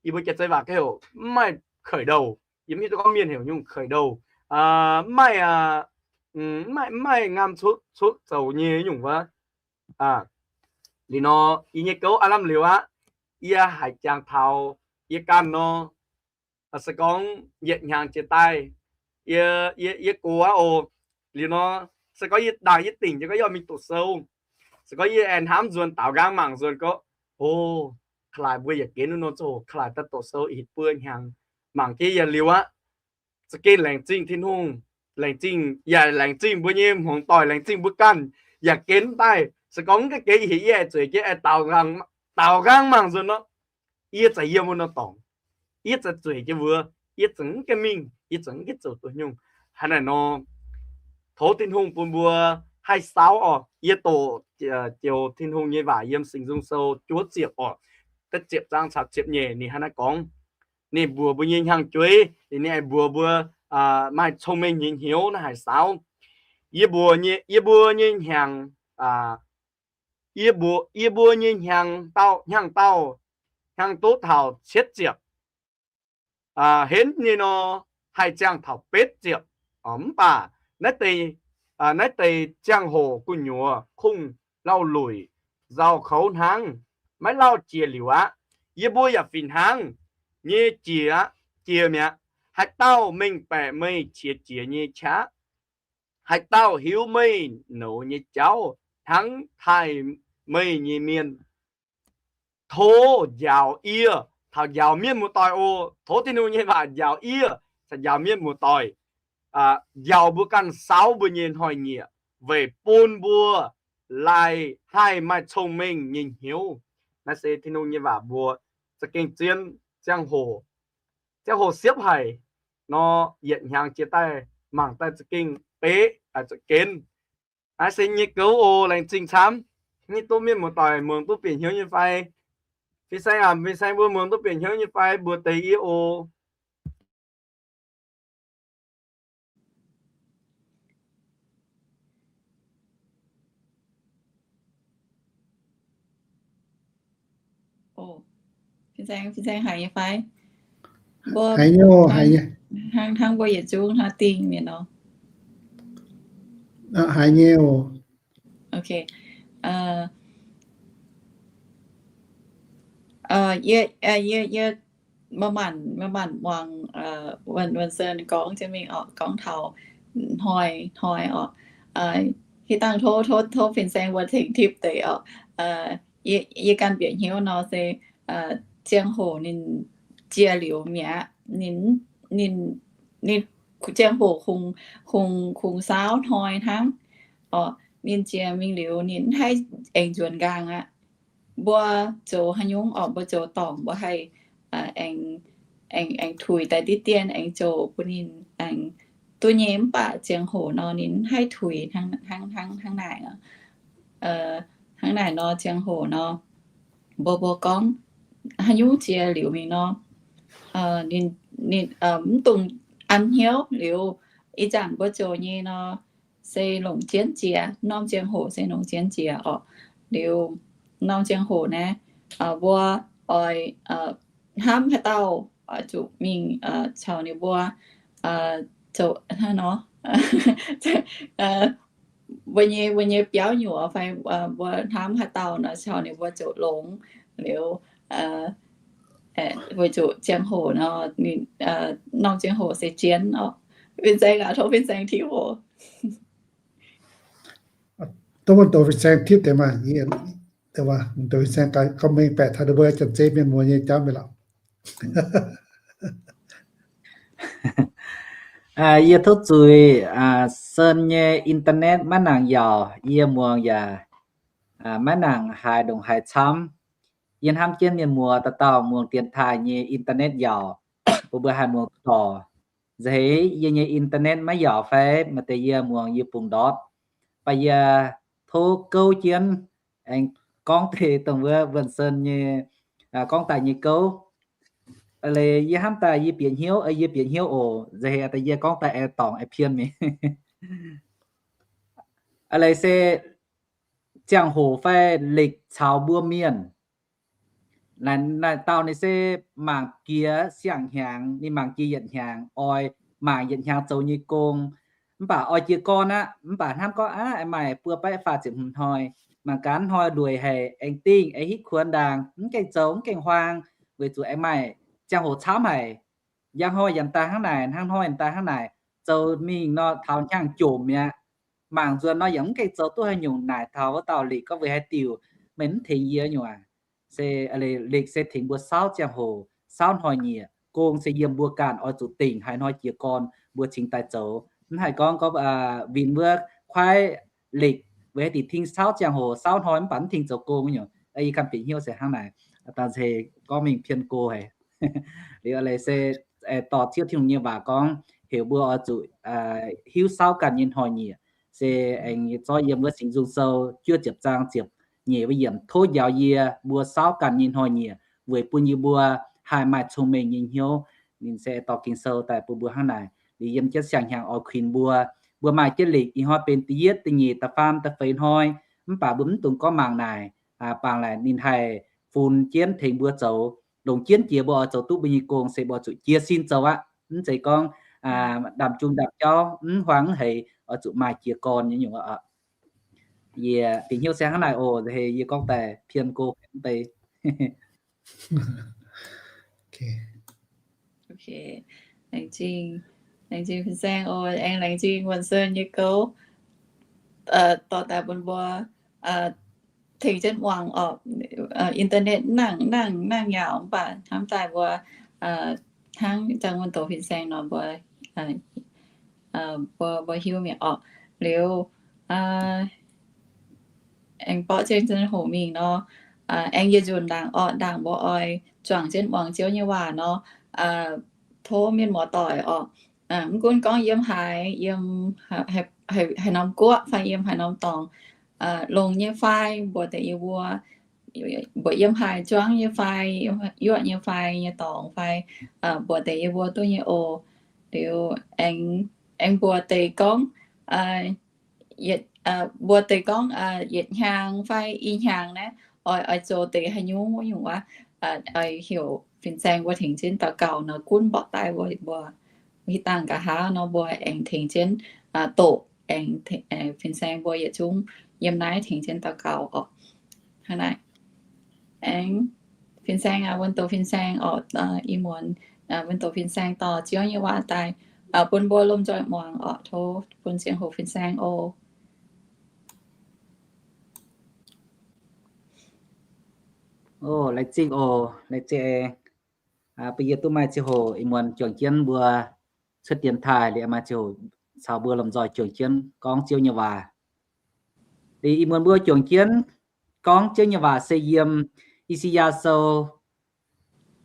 yie mbuo jaax zei waac ga'heuc mv maaih khởi đầu. Yie mv hiuv duqv gorngv mienh heuc nyungc khởi đầu. Mv maaih, mv maaih ngaam cuotv zoux nyei nyungc wuov. Liuz nor yie nyei gouv aav lamh liuz aqv. Yie haiz jangx taux yie ganh nor, se gorngv yietc hnyangx jiex daaih, yie gox aqv oc. Liuz nor, se gorngv yie ndaangc yie dingc jiex gorngv yie oix mingh doqc sou, se gorngv yie aengx hnamv nzuonx daaux nqaang mangc nzuonx gorngv, o, ka'laaix mbuo yaac genv wuov nor zoqc, ka'laaix daaih doqc sou ih hitv buo hnyangx, mangc jienv yaac liuz aqv. Za'gengh laengz zingh Tin-Hungh, laengz zingh yaac laengz zingh mbuo nyei hmuangx doic, laengz zingh mbuo ganh yaac genv daaih. Se gorngv mv gaengh genv, ih hitv yie aengx zueiz jienv aengx daaux nqaang mangc nzuonx nor, yie za'gengh yiem wuov nor dorngx, yie za'gengh zueiz jienv wuov, yie za'gengh mv gaengh mingh, yie za'gengh mv gaengh zoux duqv nyungc. Hnangv naaic nor, tov Tin-Hungh bun mbuo haih saauv oc. Yie doqc joux Tin-Hungh nyei waac yiem Singx Nzung Sou juov ziepc oc, da'ziepc zaang caux ziepc nyeic ninh hnangv naaiv gorngv. Ninh mbuox mbuo nyei hnyangx-jueiv, ninh aengx mbuox mbuo maaih cong-mengh nyei hnyouv naaiv haaix saauv. Yie mbuox, yie mbuo nyei hnyangx, yie mbuo, yie mbuo nyei hnyangx dauh, hnyangx dauh, hnyangx duqv taux cietv ziepc, henv nyei nor haih ziangh taux betv ziepc. Mv baac naaiv deix, naaiv deix ziangh hoc gu'nyuoz kungx lauh luic nzauh kouv hnangv, maiv lauh jiex liuz aqv. Yie mbuo yaac fih hnangv nyei jiex aqv, jiex mi'aqv. Haaix dauh mengh baeqc meih qiex jiez nyei qaqv? Haaix dauh hiuv meih nouz nyei jauv hnangv taaih meih nyei mienh? Tov njaaux yie, taux njaaux mienh muoz-doic oc. Tov Tin-Hungh nyei waac njaaux yie, njaaux mienh muoz-doic, njaaux mbuo ganh saauv mbuo nyei hnoi-nyieqc weic bun mbuo laaix haih maaih cong-mengh nyei hnyouv. Naaiv se Tin-Hungh nyei waac mbuo za'gengh zien ziangh hoc, ziangh hoc siepv haic nor, yietc hnyangx jiex daaih mangc daaih za'gengh beqv zuqc genv. Naaiv se nyei gouv oc. Laengz zingh camv. Nyei duqv mienh muoz-doic muangx duqv bieqc hnyouv nyei fai? Fin-saeng aac, fin-saeng mbuo muangx duqv bieqc hnyouv nyei fai? Mbuox deix yie oc. Fin-saeng, fin-saeng haiz nyei fai? Haiz nyei oc, haiz nyei. Hnangv mbuo yietc zungv hnangv dingh mienh nor. Haiz nyei oc. Ok. Yie, yie, yie maaih maanc, maaih maanc muangx Wen, Wen Sen gorngv jienv mingh oc, gorngv taux hnoi, hnoi oc. Hitv dangh tov, tov, tov fin-saeng mbuo tengx tip deix oc. Yie, yie ganh bieqc hnyouv nor se, ziangh hoc ninh jiex liuz mi'aqv. Ninh, ninh, ninh ziangh hoc kungx, kungx, kungx saauv hnoi hnangv. Oc, ninh jiex mingh liuz ninh mv haih aengx nzuonx nqaang aqv. Mbuo zoux haaix nyungc oc, mbuo zoux dorngc mbuo haih aengx, aengx, aengx tuix daaih diqv dien aengx zoux bun ninh aengx duqv nyei, mv baac ziangh hoc nor ninh mv haih tuix hnangv, hnangv, hnangv, hnangv naaic. Hnangv naaic nor ziangh hoc nor, mbuo, mbuo gorngv haaix nyungc jiex liuz mingh nor, ninh, ninh mv dungx an hnyouv liuz, ih zanc mbuo zoux nyei nor, se longc jienv jiex, norm ziangh hoc se longc jienv jiex oc. Liuz norm ziangh hoc naaiv, mbuo oix hnamv haaix dauh oix zuqc mingh caux ninh mbuo zoux hnangv nor, mbuo nyei, mbuo nyei biauv nyuoz fai mbuo hnamv haaix dauh nor caux ninh mbuo zoux longx liuz, weic zuqc ziangh hoc nor, norm ziangh hoc se jienv oc. Fin-saeng aac, tov fin-saeng tip oc. Dongh mbuo doqc fin-saeng tip deix maah, doqc fin-saeng gaax gorngv mengh baeqc taux ninh mbuo janx-zei mienh muoz nyei jauv mi'aqv lorqc. Yie tov zuiz, Sen nyei internet maiv nangc yaauc, yie muangx yaac maiv nangc haaix ndongc haaix camv. Yie hnamv jienv mienh muoz dauh dauh muangx dienx taaih nyei internet yaauc, mbuo mbuo haih muangx duqv dorc. Nzeiz yie nyei internet maiv yaauc fai maaih deix yie muangx yie bungx ndortv, mv baac yie tov gouv jienv aengx gorngv deix dongh wuov Wuonh Sen nyei gorngv daaih nyei gouv. Leiz yie hnamv daaih yie bieqc hnyouv, yie bieqc hnyouv oc. Nzeiz daaih yie gorngv daaih aengx dorngc aengx pien mingh. Leiz se ziangh hoc fai likh caux mbuo mienh. Naaic, naaic dauh ninh se mangc jiex siang-hnyangx, ninh mangc jiex yietc hnyangx, oix mangc yietc hnyangx zoux nyei gong. Mv baac oix jiez gorn aqv, mv baac hnamv gorngv aqv, aengx maaih buo baeqv faah ziepc hmz hnoi, mangc gaax hnoi lueic haic, aengx dingh, aengx hitv kuonx ndaangc, mv gaengh zoux, mv gaengh huaang, weic zuqc aengx maaih ziangh hoc camv haic. Njang hnoi yaac daaih hnangv naaic, hnangv hnoi yaac daaih hnangv naaic, zoux mingh nor taux hnyangx jomc mi'aqv. Mangc nzuonx nor yaac mv gaengh zoux duqv haaix nyungc. Naaic taux wuov dauh likh gorngv, Weic haaix diuc meih mv tengx yie nyungc aac? Se likh se tengx mbuo saauv ziangh hoc, saauv hnoi-nyieqc. Gong se yiem mbuo ganh oix zuqc dingc haaix hnoi jiez gorn mbuo cingx daaih zoux. Mv haih gorngv gorngv winh wuov kuaaiv likh, weic haaix diuc tengx saauv ziangh hoc, saauv hnoi mv baac mv tengx zoux gong nyungc. Yie ganh bieqc hnyouv se hnangv naaic. Dangh se gorngv mingh pien go haic. Liuz leiz se dorh Ziouv Tin-Hungh nyei waac gorngv heuc mbuo oix zuqc hiuv saauv ganh nyei hnoi-nyieqc. Se aengx zorqv yiem wuov Singx Nzung Sou juov ziepc zaang ziepc nyeic wuov yiemc, Tov njaaux yie mbuo saauv ganh nyei hnoi-nyieqc, weic bun yie mbuo haih maaih cong-mengh nyei hnyouv. Ninh se dorh Ging-Sou daaih bun mbuo hnangv naaic. Liuz yiem jienv siang-hnyangx oix kuinx mbuo, mbuo maaih jienv likh ih hnoi benx da'yietv, da'nyeic, da'faam, da'feix hnoi, mv baac mbuo mv dungx gorngv mangc naaic, bangc laaic ninh haih funx jienv tengx mbuo zoux. Longc jienv jiex mbuo oix zoux duqv mbuo nyei gong se mbuo zuqc jiez sin zoux aqv. Mv zeiz gorngv ndaamv-jung ndaamv-jauv mv huaang mv heix, oix zuqc maaih jiez gorn nyei nyungc. Yie bieqc hnyouv se hnangv naaic oc. Yie gorngv daaih pien go deix. Laengz zingh, laengz zingh fin-saeng oc. Aengx laengz zingh Wuonh Sen nyei gouv, dorh daaih bun mbuo tengx jienv muangx oc. Internet nangc, nangc, nangc yaauc, mv baac hnamv daaih mbuo hnangv jangx wuonh doqc fin-saeng nor, mbuo, mbuo, mbuo hiuv mi'aqv orqc. Liuz, aengx borqv jienv ziangh hoc mingh nor, aengx yietc nzunc ndaangc orqc, ndaangc mbuo oix juangc jienv muangx Ziouv nyei waac nor, tov mienh muoz-doic orqc, mv gunv gorngv yiem haaix, yiem, haaix norm guoqv fai yiem haaix norm dorngx, longx nyei fai, mbuox deix yie mbuo, mbuox yiem haaix juangv nyei fai, yuoqv nyei fai, nyei dorngx fai, mbuox deix yie mbuo duqv nyei oc. Liuz aengx, aengx mbuox deix gorngv, mbuox deix gorngv yietc hnyangx fai i hnyangx naaiv, oix, oix zoux deix haaix nyungc wuov nyungc wuov, oix heuc fin-saeng mbuo tengx jienv daux gaux nor, gunv mborqv daaih mbuo, mbuo hitv dangh nqa'haav nor mbuo aengx tengx jienv doqc, aengx fin-saeng mbuo yietc zungv yiem naaiv tengx jienv daux gaux orqc. Hnangv naaic. Aengx fin-saeng aac, wuonh doqc fin-saeng orqc, ih muonz wuonh doqc fin-saeng dorh Ziouv nyei waac daaih bun mbuo lomh nzoih muangx orqc. Tov bun ziangh hoc fin-saeng oc. Laengz zingh oc, laengz zingh. Bun yie duqv maaih ziangh hoc ih muonz juangc jienv mbuo cuotv dienx taaih liuz maaih ziangh hoc caux mbuo lomh nzoih juangc jienv gorngv Ziouv nyei waac. Liuz ih muonz mbuo juangc jienv gorngv Ziouv nyei waac se yiem I^saa^yaa Sou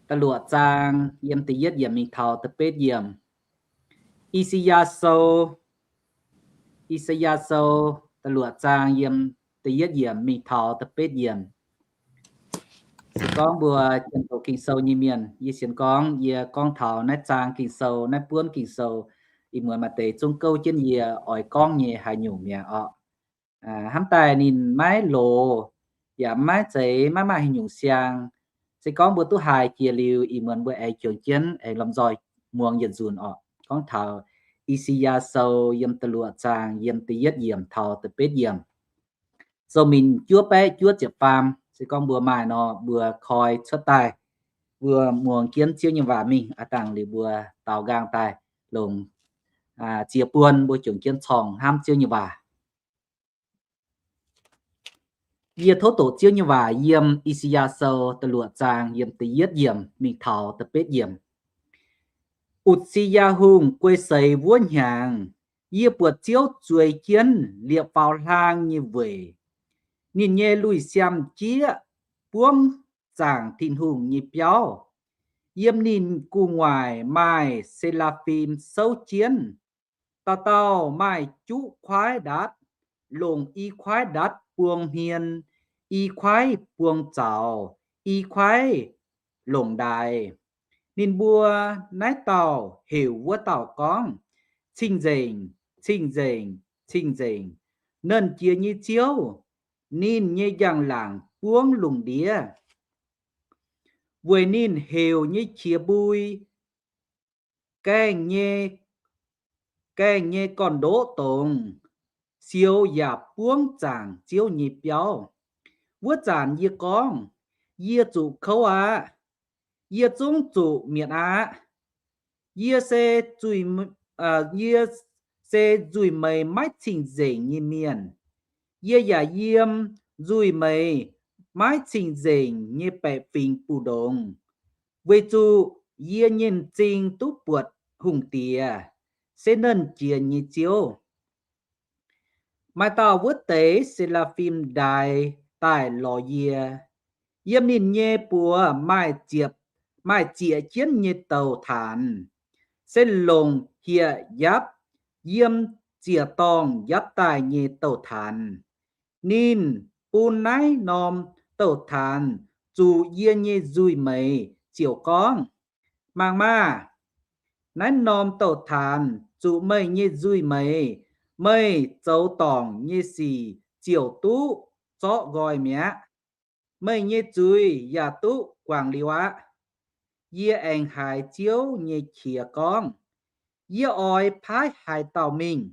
da'luoqc zaang yiem da'yietv yiemc mingh taux da'betv yiemc. I^saa^yaa Sou, I^saa^yaa Sou da'luoqc zaang yiem da'yietv yiemc mingh taux da'betv yiemc. Se gorngv mbuo janx-doqc Ging-Sou nyei mienh, yie sienx gorngv yie gorngv taux naaiv zaang Ging-Sou, naaiv buonv Ging-Sou, ih muonz maaih deix zungv gouv jienv yie oix gorngv nyei haaix nyungc mi'aqv orqc. Hnamv daaih ninh maiv loz, yaac maiv zeiz maiv maaih haaix nyungc siang. Se gorngv mbuo duqv haiz jiex liuz, ih muonz mbuo aengx juangc jienv aengx lomh nzoih muangx yietc nzunc orqc. Gorngv taux I^saa^yaa Sou yiem da'luoqc zaang yiem da'yietv yiemc taux da'betv yiemc. Sou-minc juov baeqv juov ziepc faam. Se gorngv mbuo maaih nor, mbuo koi cuotv daaih, mbuo muangx jienv Ziouv nyei waac mingh aqv dangh liuz mbuo daaux nqaang daaih longc ziex buon mbuo juangc jienv corng hnamv Ziouv nyei waac. Yie tov doqc Ziouv nyei waac yiem I^saa^yaa Sou da'luoqc zaang yiem da'yietv yiemc mingh taux da'betv yiemc. Utc^si^yaa Hungh guei seix wuov hnyangx, yie buatc Ziouv zueiz jienv liepc faaux hlaang nyei weic. Ninh nyei lui-siam jieqv buangv zaangc Tin-Hungh nyei biauv. Yiem ninh gu'nguaaic maaih se^laa^fim souv jienv. Dauh dauh maaih juqv kuaaiv ndatv, longc i kuaaiv ndatv buang hmien, i kuaaiv buang zaux, i kuaaiv longc ndaix. Ninh mbuo naaiv dauh heuc wuov dauh gorngv, Cing-nzengc, cing-nzengc, cing-nzengc, Nernh Jiex nyei Ziouv! Ninh nyei njang-laangc buangv lungh ndiev, weic ninh heuc nyei qiex mbui, gaengh nyei, gaengh nyei gorn-ndoqv dongz, sioux yaac buangv zaangc Ziouv nyei biauv. Wuov zanc yie gorngv, Yie zuqc kouv aqv. Yie zungv zuqc mietc aqv. Yie se, yie se nzuih meix maiv cing-nzengc nyei mienh. Yie yaac yiem nzuih meix maiv cing-nzengc nyei baeqc fingx mbu'ndongx, weic zuqc yie nyei m'zing duqv buatc Hungh Diex, se Nernh Jiex nyei Ziouv. Maaih dauh wuov deix se^laa^fim ndaix daaih lorz yie. Yiem ninh nyei buoz maaih ziepc, maaih zieqc jienv nyei douh taanx, se longc hieh yapv yiem ziec-dorngh yapv daaih nyei douh taanx. Ninh bun naaiv norm douh taanx zuqc yie nyei nzuih meix ziouc gorngv, Mangc maah! Naaiv norm douh taanx zuqc meih nyei nzuih meix. Meih zoux dorngc nyei sic ziouc duqv zorqv nqoi mi'aqv. Meih nyei zuiz yaac duqv guangc liuz aqv. Yie aengx haiz Ziouv nyei qiex gorngv, Yie oix paaiv haaix dauh mingh?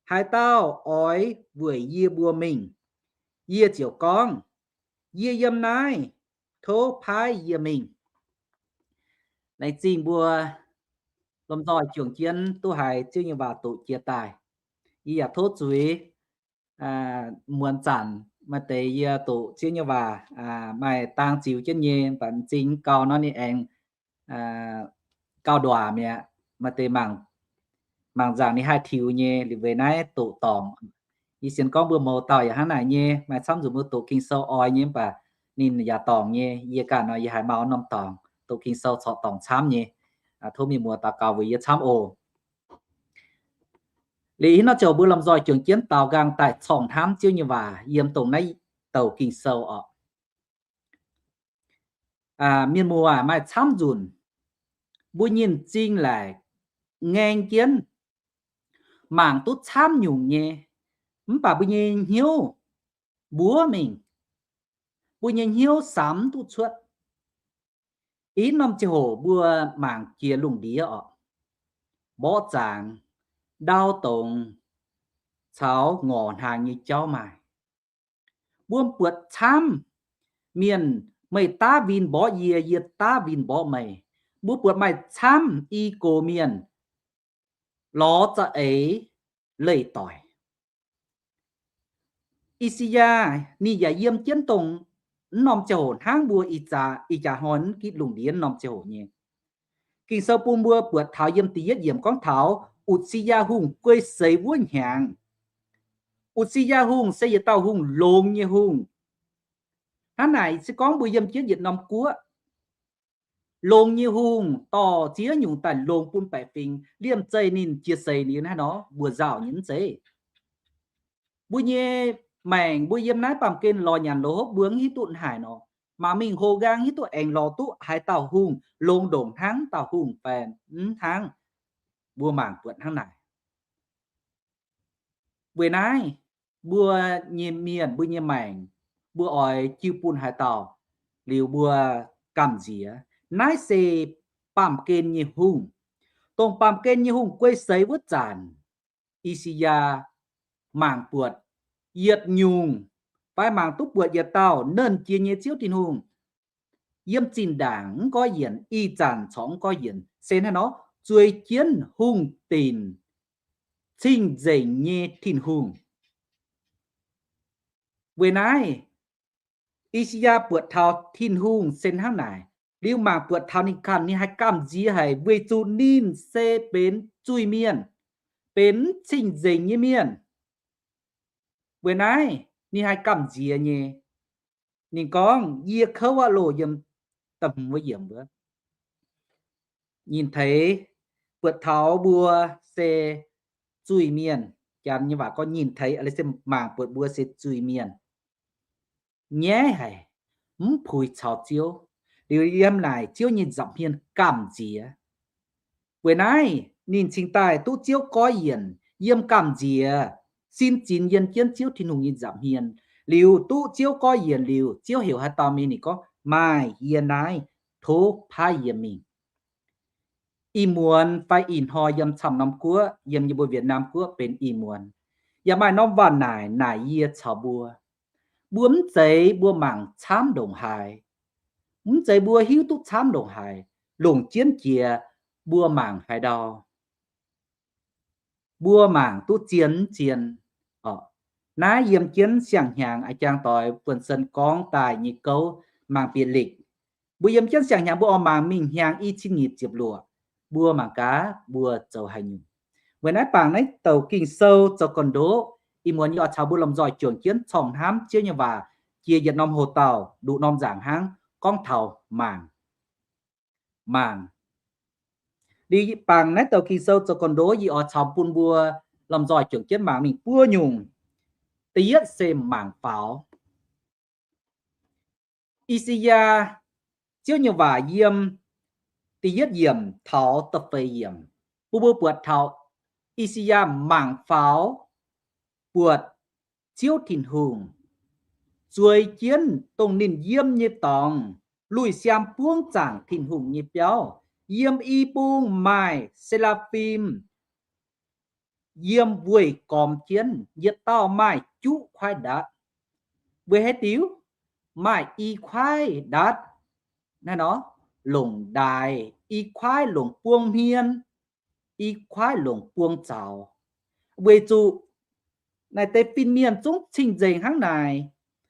Haaix dauh oix weic yie mbuo mingh? Yie ziouc gorngv, Yie yiem naaiv. Tov paaiv yie mingh. Laengz zingh mbuo lomh nzoih juangc jienv duqv haiz Ziouv nyei waac doqc jiex daaih. Yie yaac tov zuiz, muonz zanc maaih deix yie doqc Ziouv nyei waac maaih dang ziux jienv nyei, mv baac m'zing gau nor ninh aengx gauh nduaac mi'aqv. Maaih deix mangc, mangc nzaangc ninh haih tiux nyei, liuz weic naaiv doqc dorngc. Yie sienx gorngv mbuo mouz dauh yaac hnangv naaic nyei, maaih camv nzunc mbuo doqc Ging-Sou oix nyei, mv baac ninh yaac dorngc nyei. Yie ganh nor yie haiz mau norm dorngc, doqc Ging-Sou corc dorngc camv nyei. Tov mienh muoz daux gaux weic yie camv oc. Liuz ih norm ziangh hoc mbuo lomh nzoih juangc jienv daaux nqaang daaih corng hnamv Ziouv nyei waac yiem dongh naaiv douc Ging-Sou oc. Mienh muoz, maaih camv nzunc mbuo nyei m'zing laaic ngaeng jienv, mangc duqv camv nyungc nyei, mv baac mbuo nyei hnyouv mbuov mingh, mbuo nyei hnyouv samx mv duqv cuotv. Ih norm ziangh hoc mbuo mangc jiex lungh ndiev oc, mborqv zaangc, ndau dongz, caux ngorc hnaangx nyei jauv maaih. Mbuo buatc camv mienh, meih daav win mborqv yie, yie daav win mborqv meih. Mbuo buatc maaih camv i gox mienh lorz za'eix leih doic. I^saa^yaa ninh yaac yiem jienv dongh mv norm ziangh hoc hnangv mbuo ih jaax, ih jaax hnoi mv gitv lungh ndiev norm ziangh hoc nyei. Ging-Sou bun mbuo buatc taux yiem da'yietv yiemc gorngv taux Utc^si^yaa Hungh guei seix wuov hnyangx. Utc^si^yaa Hungh se yietc dauh hungh longx nyei hungh. Hnangv naaic se gorngv mbuo yiem jienv yietc norm guoqv, longx nyei hungh dorh ziex nyungc daaih longx bun baeqc fingx. Liemh zeih ninh jiex seix liuz naaiv nor mbuo nzauh nyei mv zeiz. Mbuo nyei maengc mbuo yiem naaiv baamh gen lorz nyanc lorz hopv mbuo mv hiuv duqv haaix nor, mangc mingh hox nqaang hiuv duqv aengx lorz duqv haaix dauh hungh longx ndongc hnangv dauh hungh fai mv hnangv. Mbuo mangc buatc hnangv naaic. Weic naaiv, mbuo nyei mienh, mbuo nyei maengc, mbuo oix jiu bun haaix dauh liuz mbuo gamh nziex. Naaiv se baamh gen nyei hungh. Dongh baamh gen nyei hungh guei seix wuov zanc, I^saa^yaa mangc buatc yietc nyungc, fai mangc duqv buatc yietc dauh nernh jiex nyei Ziouv Tin-Hungh yiem zinh ndaangc mv gorx yienc, ih zanc corc mv gorx yienc, se hnangv nor zueiz jienv hungh dinc, cing-nzengc nyei Tin-Hungh. Weic naaiv, I^saa^yaa buatc taux Tin-Hungh se hnangv naaic, liuz mangc buatc taux ninh ganh, ninh haih gamh nziex haic weic zuqc ninh se benx zuiz-mienh, benx mv cing-nzengc nyei mienh. Weic naaiv ninh haih gamh nziex nyei. Ninh gorngv, yie kouv aqv loh, yiem da'hmz wuov yiemc wuov, nyinh teix buatc taux mbuo se zuiz-mienh. Janx nyei waac gorngv nyinh teix, se mangc buatc mbuo se zuiz-mienh, nyaiv haic, mv puix caux Ziouv. Liuz yiem naaic Ziouv nyei nza'hmien gamh nziex. Weic naaiv ninh cingx daaih duqv Ziouv goiv yienc yiem gamh nziex, sin zinx yiem jienv Ziouv Tin-Hungh nyei nza'hmien. Liuz duqv Ziouv goiv yienc liuz, Ziouv heuc haaix dauh mingh, ninh gorngv, maaih yie naaiv, tov paaiv yie mingh. Ih muonz fai ih hnoi yiem camv norm guoqv, yiem yie mbuo Việt Nam guoqv benx ih muonz, yaac maaih norm waac naaic naaic yie caux mbuo. Mbuo mv zeiz mbuo mangc camv ndongc haaix, mv zeiz mbuo hiuv duqv camv ndongc haaix, longc jienv jiex mbuo mangc haaix ndau, mbuo mangc duqv zien mv zien. Naaiv yiem jienv siang-hnyangx a'jang doix buonv-sen gorngv daaih nyei gouv, mangc bieqc lịch. Mbuo yiem jienv siang-hnyangx mbuo oix mangc mingh hnyangx i cin nyic ziepc luoqc, mbuo mangc gaax mbuo zoux haaix nyungc. Weic naaiv bangc naaiv douc Ging-Sou zoux gong-ndoqv, ih muonz yie oix caux mbuo lomh nzoih juangc jienv corng hnamv Ziouv nyei waac jiex yietc norm hoc-dauh nduqc norm nzaangc hnangv, gorngv taux mangc. Mangc. Liuz bangc naaiv douc Ging-Sou zoux gong-ndoqv, yie oix caux bun mbuo lomh nzoih juangc jienv mangc mingh buo nyungc. Da'yietv se mangc faaux. I^saa^yaa, Ziouv nyei waac yiem da'yietv yiemc taux da'feix yiemc, bun mbuo buatc taux I^saa^yaa mangc faaux buatc Ziouv Tin-Hungh, zueiz jienv dongh ninh yiem nyei dorngx, luih siaam buangv zaangc Tin-Hungh nyei biauv, yiem i bung maaih se^laa^fim yiem weih gormx jienv, yietc dauh maaih juqv kuaaiv ndatv. Weic haaix diuc? Maaih i kuaaiv ndatv naaiv nor longc ndaaix, i kuaaiv longc buang hmien, i kuaaiv longc buang zaux. Weic zuqc naaiv deix fin-mienh zungv cing-nzengc hnangv naaic,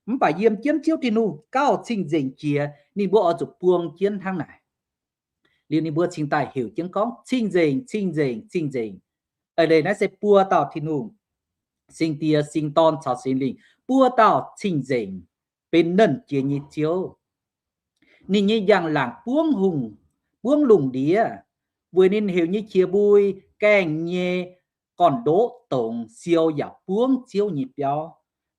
mv baac yiem jienv Ziouv Tin-Hungh gauh cing-nzengc jiex, ninh mbuo oix zuqc buang jienv hnangv naaic. Liuz ninh mbuo cingx daaih heuc jienv gorngv, Cing-nzengc, cing-nzengc, cing-nzengc. Eix leiz naaiv se buo dauh Tin-Hungh, Singx Diex, Singx Dorn caux Singx Lingh, buo dauh cing-nzengc, benx Nernh Jiex nyei Ziouv. Ninh nyei njang-laangc buangv hungh, buangv lungh ndiev, weic ninh heuc nyei qiex mbui gaengh nyei gorn-ndoqv dongz siou yaac buangv Ziouv nyei biauv.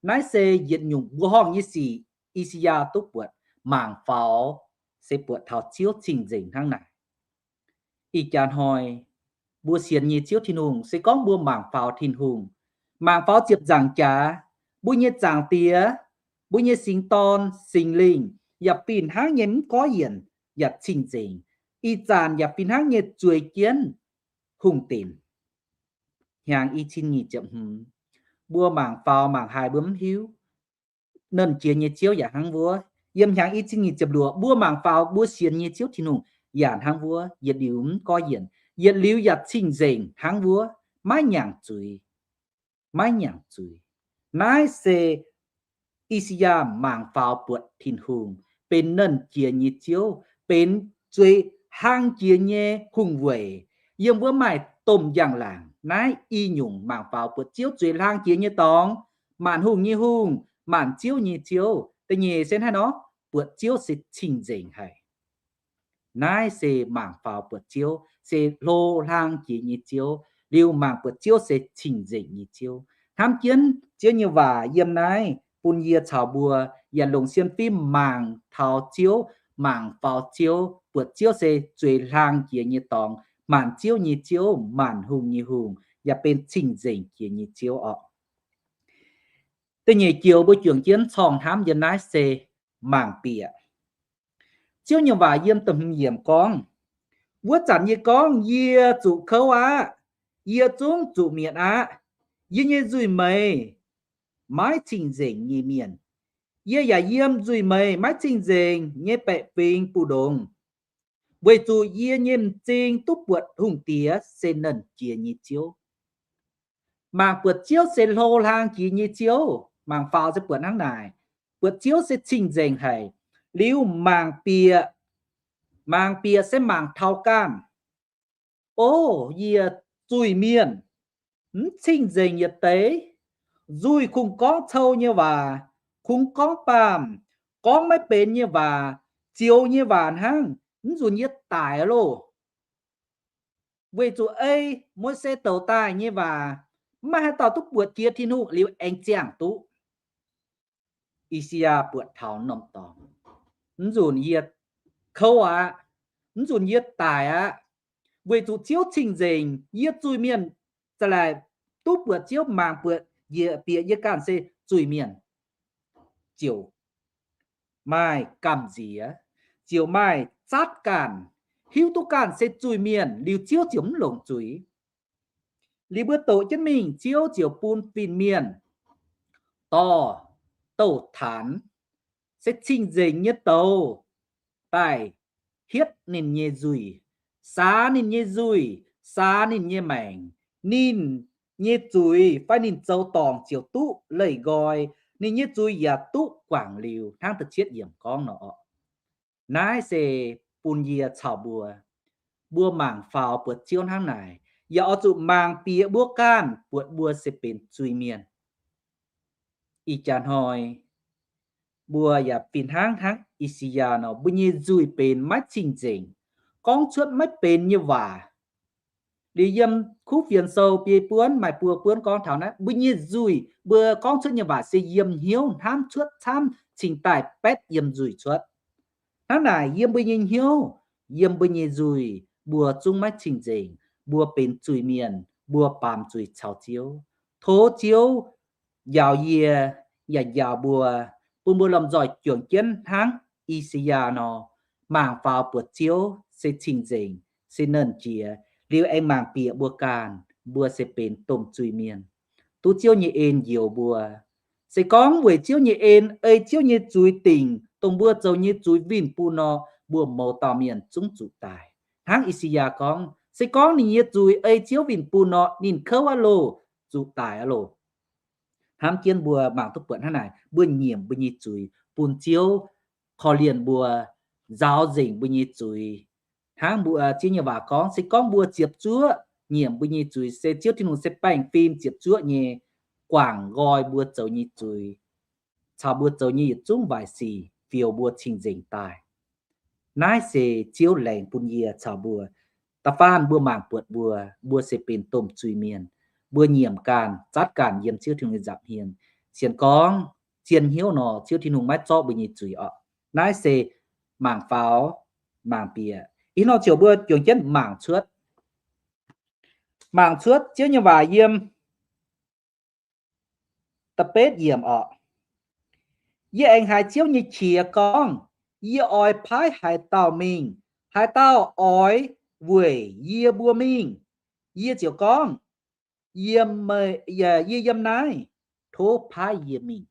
Naaiv se yietc nyungc mbuoqc horngh nyei sic. I^saa^yaa duqv buatc mangc faaux se buatc taux Ziouv cing-nzengc hnangv naaic. Ih jaax hnoi mbuo sienx nyei Ziouv Tin-Hungh, se gorngv mbuo mangc faaux Tin-Hungh, mangc faaux ziepc nzaangc jaax, mbuo nyei Zaangc Diex, mbuo nyei Singx Dorn, Singx Lingh yaac fih hnangv nyei mv goiv yienc yaac cing-nzengc, ih zanc yaac fih hnangv nyei zueiz jienv hungh dinc. Hnyangx i cin nyic ziepc hmz, mbuo mangc faaux mangc haiz mbuo mv hiuv, Nernh Jiex nyei Ziouv yaac hnangv wuov. Yiem hnyangx i cin nyic ziepc luoqc mbuo mangc faaux mbuo sienx nyei Ziouv Tin-Hungh yaac hnangv wuov, yietc liuz mv goiv yienc, yietc liuz yaac cing-nzengc hnangv wuov, maiv nyaangc zuiz, maiv nyaangc zuiz. Naaiv se I^saa^yaa mangc faaux buatc Tin-Hungh benx Nernh Jiex nyei Ziouv, benx zueiz hlang jiex nyei hungh weic. Yiem wuov maaih domh njang-laangc naaiv i nyungc mangc faaux buatc Ziouv zueiz hlang jiex nyei dorngx, maanc hungh nyei Hungh, maanc ziouv nyei Ziouv. Da'nyeic se hnangv nor, buatc Ziouv se cing-nzengc haic. Naaiv se mangc faaux buatc Ziouv se hlo hlang jiex nyei Ziouv, liuz mangc buatc Ziouv se cing-nzengc nyei Ziouv. Hnamv jienv Ziouv nyei waac yiem naaiv bun yie caux mbuo yaac longc sienx fim mangc taux Ziouv, mangc faaux Ziouv, buatc Ziouv se zueiz hlang jiex nyei dorngx, maanc ziouv nyei Ziouv, maanc hungh nyei Hungh, yaac benx cing-nzengc jiex nyei Ziouv orqc. Da'nyeic joux mbuo juangc jienv corng hnamv yiem naaiv se mangc bieqc. Ziouv nyei waac yiem da'hmz yiemc gorngv, wuov zanc yie gorngv, Yie zuqc kouv aqv. Yie zungv zuqc mietc aqv. Yie nyei nzuih meix maiv cing-nzengc nyei mienh. Yie yaac yiem nzuih meix maiv cing-nzengc nyei baeqc fingx mbu'ndongx, weic zuqc yie nyei m'zing duqv buatc Hungh Diex se Nernh Jiex nyei Ziouv. Mangc buatc Ziouv se hlo hlang jiex nyei Ziouv. Mangc faaux se buatc hnangv naaic, buatc Ziouv se cing-nzengc haic. Liuz mangc bieqc, mangc bieqc se mangc taux ganh. O, yie zuiz-mienh, mv cing-nzengc yietc deix, nzuih kungx gorngv cou nyei waac, kungx gorngv baamh, gorngv maiv benx nyei waac, zioux nyei waac hnangv, mv nzunc yie daic loh. Weic zuqc ei Mose douc daaih nyei waac, mv maaih haaix dauh duqv buatc jiex Tin-Hungh liuz aengx ziangh duqv. I^saa^yaa buatc taux norm dorngx, mv nzunc yie kouv aqv, mv nzunc yie daic aqv, weic zuqc Ziouv cing-nzengc. Yie zuiz-mienh za'laaic duqv buatc Ziouv, mangc buatc njiec bieqc yie ganh se zuiz-mienh, ziouc maaih gamh nziex, ziouc maaih zatv ganh, hiuv duqv ganh se zuiz-mienh liuz Ziouv ziouc mv longc zuiz. Liuz mbuo doqc jienv mingh, Ziouv ziouc bun fin-mienh dorh douh taanx, se cing-nzengc nyei douz daaih hietv ninh nyei nzuih, saax ninh nyei nzuih, saax ninh nyei maengc. Ninh nyei zuiz fai ninh zoux dorngc ziouc duqv leih nqoi, ninh nyei zuiz yaac duqv guangc liuz, hnangv da'cietv yiemc gorngv nor orqc. Naaiv se bun yie caux mbuo, mbuo mangc faaux buatc Ziouv hnangv naaic, yaac oix zuqc mangc bieqc mbuo ganh buatc mbuo se benx zuiz-mienh. Ih jaax hnoi mbuo yaac fih hnangv hnangv I^saa^yaa nor, mbuo nyei nzuih benx maiv cing-nzengc, gorngv cuotv maiv benx nyei waac. Liuz yiem kuv fienx sou biei buonv maaih buo buonv gorngv taux naaiv, mbuo nyei nzuih, mbuo gorngv cuotv nyei waac se yiem hnyouv hnamv cuotv camv cingx daaih betv yiem nzuih cuotv. Hnangv naaic yiem mbuo nyei hnyouv, yiem mbuo nyei nzuih, mbuo zungv maiv cing-nzengc, mbuo benx zuiz-mienh, mbuo baamz zuiz caux Ziouv. Tov Ziouv njaaux yie yaac njaaux mbuo, bun mbuo lomh nzoih juangc jienv hnangv I^saa^yaa nor, mangc faaux buatc Ziouv se cing-nzengc, se nernh jiex, liuz aengx mangc bieqc mbuo ganh, mbuo se benx domh zuiz-mienh. Tov Ziouv nyei en njoux mbuo. Se gorngv weic Ziouv nyei en ei Ziouv nyei zuiz dingc, dongh mbuo zoux nyei zuiz winh bun nor, mbuo mouz dauh mienh zungv zuqc daic. Hnangv I^saa^yaa gorngv, se gorngv ninh nyei zuiz ei Ziouv winh bun nor, ninh kouv aqv loh, zuqc daic aqv loh. Hnamv jienv mbuo mangc duqv buatc hnangv naaic, mbuo nyiemc mbuo nyei zuiz bun Ziouv korv-lienh mbuo, nzaaux nzengc mbuo nyei zuiz, Hnangv mbuo, Ziouv nyei waac gorngv, se gorngv mbuo ziepc zuoqv nyiemc mbuo nyei zuiz, se Ziouv Tin-Hungh se baengh fim ziepc zuoqv nyei guangc nqoi mbuo zoux nyei zuiz, caux mbuo zoux nyei yietc zungv waaic sic, fioux mbuo cing-nzengc daaih. Naaiv se Ziouv laengz bun yie caux mbuo. Da'faanh mbuo mangc buatc mbuo, mbuo se benx domh zuiz-mienh. Mbuo nyiemc ganh, zatv ganh yiem Ziouv Tin-Hungh nyei nza'hmien. Sienx gorngv zien hnyouv nor, Ziouv Tin-Hungh maiv zorqv mbuo nyei zuiz orqc. Naaiv se mangc faaux, mangc bieqc. Ih hnoi ziouc mbuo juangc jienv mangc cuotv. Mangc cuotv Ziouv nyei waac yiem da'betv yiemc orqc. Yie aengx haiz Ziouv nyei qiex gorngv, Yie oix paaiv haaix dauh mingh? Haaix dauh oix weic yie mbuo mingh? Yie ziouc gorngv, Yie yiem naaiv, tov paaiv yie mingh.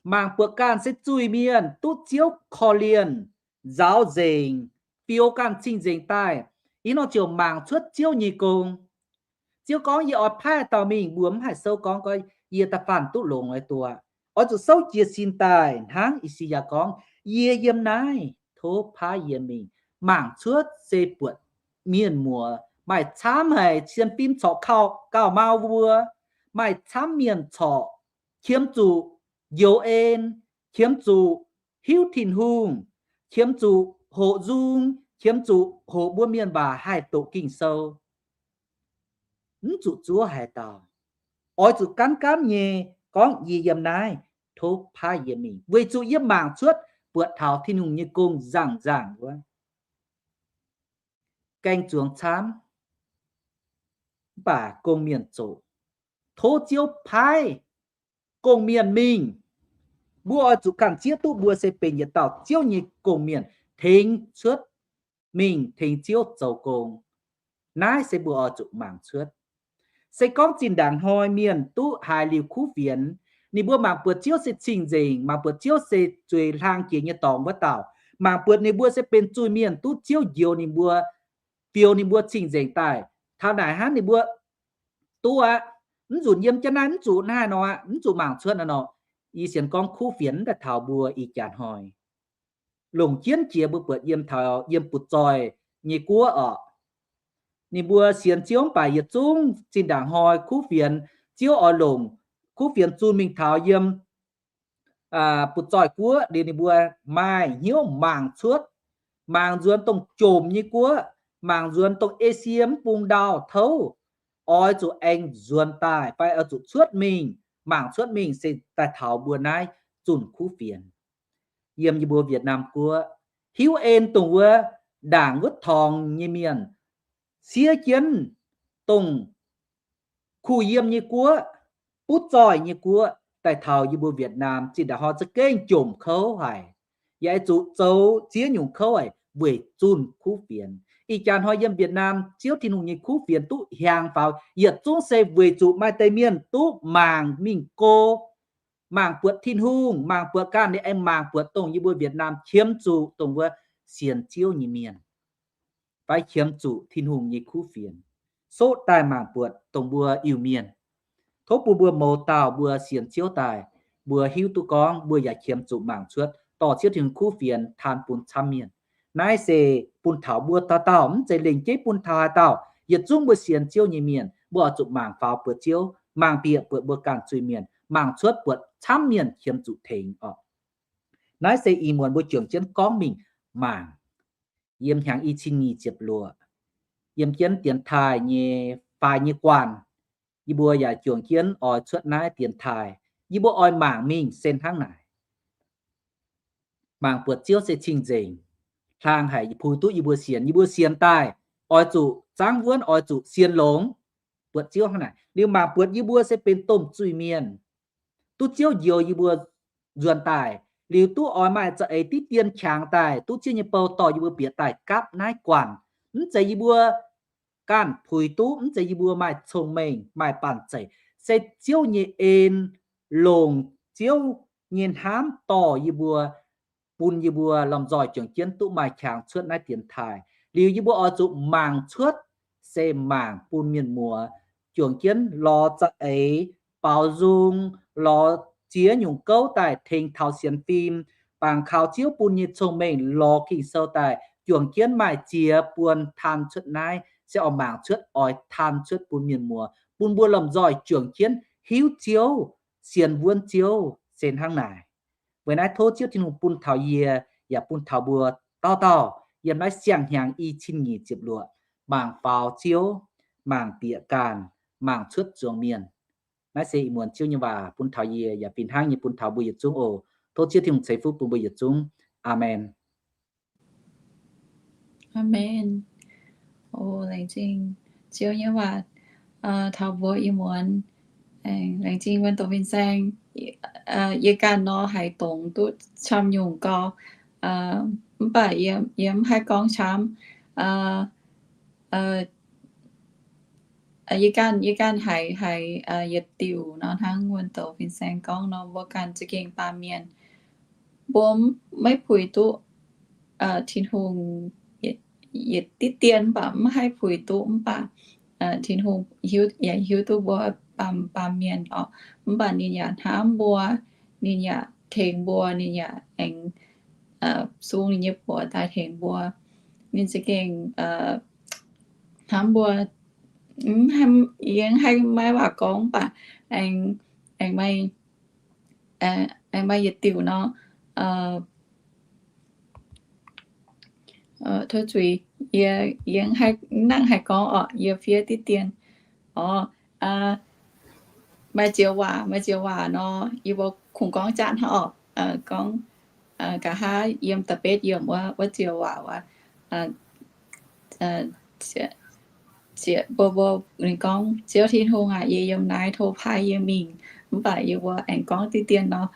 Mangc buatc ganh se zuiz-mienh duqv Ziouv korv-lienh, nzaaux nzengc, fioux ganh cing-nzengc daaih. Ih nor ziouc mangc cuotv Ziouv nyei gong. Ziouv gorngv, Yie oix paaiv dauh mingh. Mbuo mv haih souv gorngv, gorngv, Yie da'faanh duqv longx oix duqv. Oix zuqc souv jiez sin daaih hnangv I^saa^yaa gorngv, Yie yiem naaiv, tov paaiv yie mingh. Mangc cuotv se buatc mienh muoz maaih camv haic, sienx fim corc kau gauh mau mbuo, maaih camv mienh corc qiemx zuqc njoux en, qiemx zuqc hiuv Tin-Hungh, qiemx zuqc hoqc nzung, qiemx zuqc hoqc mbuo mienh waac haih doqc Ging-Sou. Mv zuqc zuov haaix dauh. Oix zuqc gaanv gaanv nyei gorngv, Yie yiem naaiv, tov paaiv yie mingh. Weic zuqc yie mangc cuotv buatc taux Tin-Hungh nyei gong nzangc nzangc wuov, gaeng zuangx camv, mv baac gong-mienh zoqc. Tov Ziouv paaiv gong-mienh mingh. Mbuo oix zuqc ganh zieqv duqv mbuo se benx yietc dauh Ziouv nyei gong-mienh, tengx cuotv mingh tengx Ziouv zoux gong. Naaiv se mbuo oix zuqc mangc cuotv. Se gorngv zinh ndaangc hnoi mienh duqv haiz liuz kuv fienx, ninh mbuo mangc buatc Ziouv se cing-nzengc, mangc buatc Ziouv se zueiz hlang jiex nyei dorngx wuov dauh, mangc buatc ninh mbuo se benx zuiz-mienh duqv Ziouv njoux ninh mbuo, fioux ninh mbuo cing-nzengc daaih. Taux naaic hnangv ninh mbuo duqv aqv, mv nzunc yiem jienv naaiv mv zuqc naaiv nor aqv, mv zuqc mangc cuotv naaiv nor. Yie sienx gorngv kuv fienx daaih taux mbuo ih jaax hnoi. Longc jienv jiex mbuo buatc yiem taux yiem butv-zoih nyei guoqv orqc. Ninh mbuo sienx Ziouv mv baac yietc zungv zinh ndaangc hnoi kuv fienx, Ziouv oix longc kuv fienx zunh mingh taux yiem butv-zoih guoqv liuz ninh mbuo maaih hnyouv mangc cuotv, mangc nzuonx dongh jomc nyei guoqv, mangc nzuonx dongh Esie mv bung ndau touv, oix zuqc aengx nzuonx daaih fai oix zuqc cuotv mingh, mangc cuotv mingh se daaih taux mbuo naaiv zunh kuv fienx. Yiem yie mbuo Việt Nam guoqv hiuv en dongh wuov ndaangc wuov torngx nyei mienh siev jienv dongh kuh yiem nyei guoqv, butv-zoih nyei guoqv, daaih taux yie mbuo Việt Nam zinh ndaangc hnoi za'gengh jomc kouv haic, yaac oix zuqc zoux ziex nyungc kouv haic weic zunh kuv fienx. Ih jaax hnoi yiem Việt Nam Ziouv Tin-Hungh nyei kuv fienx duqv hiaangx faaux, yietc zungv se weic zuqc maaih deix mienh duqv mangc mingh go, mangc buatc Tin-Hungh, mangc buatc ganh nyei, aengx mangc buatc dongh yie mbuo Việt Nam qiemx zuqc dongh wuov sienx Ziouv nyei mienh, fai qiemx zuqc Tin-Hungh nyei kuv fienx, soqv daaih mangc buatc dongh mbuo Iu-Mienh. Tov bun mbuo mouz dauh mbuo sienx Ziouv daaih, mbuo hiuv duqv gorngv mbuo yaac qiemx zuqc mangc cuotv dorh Ziouv Tin-Hungh kuv fienx taan bun camv mienh. Naaiv se bun taux mbuo dauh dauh, mv zeiz lengc jeiv bun taux haaix dauh. Yietc zungv mbuo sienx Ziouv nyei mienh, mbuo oix zuqc mangc faaux buatc Ziouv, mangc bieqc buatc mbuo ganh zuiz-mienh, mangc cuotv buatc camv mienh qiemx zuqc tengx orqc. Naaiv se ih muonz mbuo juangc jienv gorngv mingh mangc. Yiem hnyangx i cin nyic ziepc luoqc, yiem jienv dienx taaih nyei faix nyei guanh, yie mbuo yaac juangc jienv oix cuotv naaiv dienx taaih. Yie mbuo oix mangc mingh se hnangv naaic. Mangc buatc Ziouv se cing-nzengc, hlang haic, puix duqv yie mbuo sienx. Yie mbuo sienx daaih oix zuqc zaangv wuonv, oix zuqc sienx longx buatc Ziouv hnangv naaic. Liuz mangc buatc yie mbuo se benx domh zuiz-mienh, duqv Ziouv njoux yie mbuo nzuonx daaih, liuz duqv oix maaih za'eix diqv dien qangx daaih, duqv Ziouv nyei bou dorh yie mbuo bieqc daaih gapv naaiv guanh. Mv zeiz yie mbuo ganh puix duqv, mv zeiz yie mbuo maaih cong-mengh maaih banh zeic, se Ziouv nyei en, longc Ziouv nyei hnamv dorh yie mbuo, bun yie mbuo lomh nzoih juangc jienv duqv maaih qangx cuotv naaiv dienx taaih. Liuz yie mbuo oix zuqc mangc cuotv, se mangc bun mienh muoz juangc jienv lorz za'eix, baaux nzung, lorz ziex nyungc gouv daaih tengx taux sienx fim, bangc kaux Ziouv bun nyei cong-mengh lorz Ging-Sou daaih juangc jienv maaih ziex buonc taan cuotv naaiv, se oix mangc cuotv, oix taan cuotv bun mienh muoz, bun mbuo lomh nzoih juangc jienv hiuv Ziouv, sienx wuonv Ziouv se hnangv naaic. Weic naaiv tov Ziouv Tin-Hungh bun taux yie yaac bun taux mbuo dauh dauh yiem naaiv siang-hnyangx i cin nyic ziepc luoqc mangc faaux Ziouv, mangc bieqc ganh, mangc cuotv zuangx mienh. Naaiv se ih muonz Ziouv nyei waac bun taux yie yaac fih hnangv nyei bun taux mbuo yietc zungv oc. Tov Ziouv Tin-Hungh ceix fuqv bun mbuo yietc zungv. Aamen. Aamen. O, laengz zingh Ziouv nyei waac taux mbuo ih muonz. Laengz zingh Wuonh Doqc Fin-Saeng. Yie ganh nor haiz dongz duqv camv nyungc gau, mv baac yie mv haih gorngv camv. Yie ganh, yie ganh haiz, haiz yietc diuc nor hnangv Wuonh Doqc Fin-Saeng gorngv nor, mbuo ganh za'gengh baamh mienh, mbuo maiv puix duqv Tin-Hungh yietc diqv dien, mv baac mv haih puix duqv, mv baac Tin-Hungh hiuv, yaac hiuv duqv mbuo baamh, baamh mienh oc. Mv baac ninh yaac hnamv mbuo, ninh yaac tengx mbuo, ninh yaac aengx sung ninh nyei buoz daaih tengx mbuo. Ninh za'gengh hnamv mbuo. Yie haih maiv waac gorngv, mv baac aengx, aengx maaih, aengx maaih yietc diuc nor, tov zuiz, yie, yie haih, nangc haih gorngv oc, yie fiev diqv dien. Orqc, maaih ziex waac, maaih ziex waac nor, yie mbuo kungx gorngv jaav hnangv oc. Gorngv nqa'haav yiem da'betv yiemc wuov, wuov ziex waac wuov, mbuo, mbuo ninh gorngv, Ziouv Tin-Hungh aac, yie yiem naaiv, tov paaiv yie mingh. Mv baac yie mbuo aengx gorngv diqv dien nor,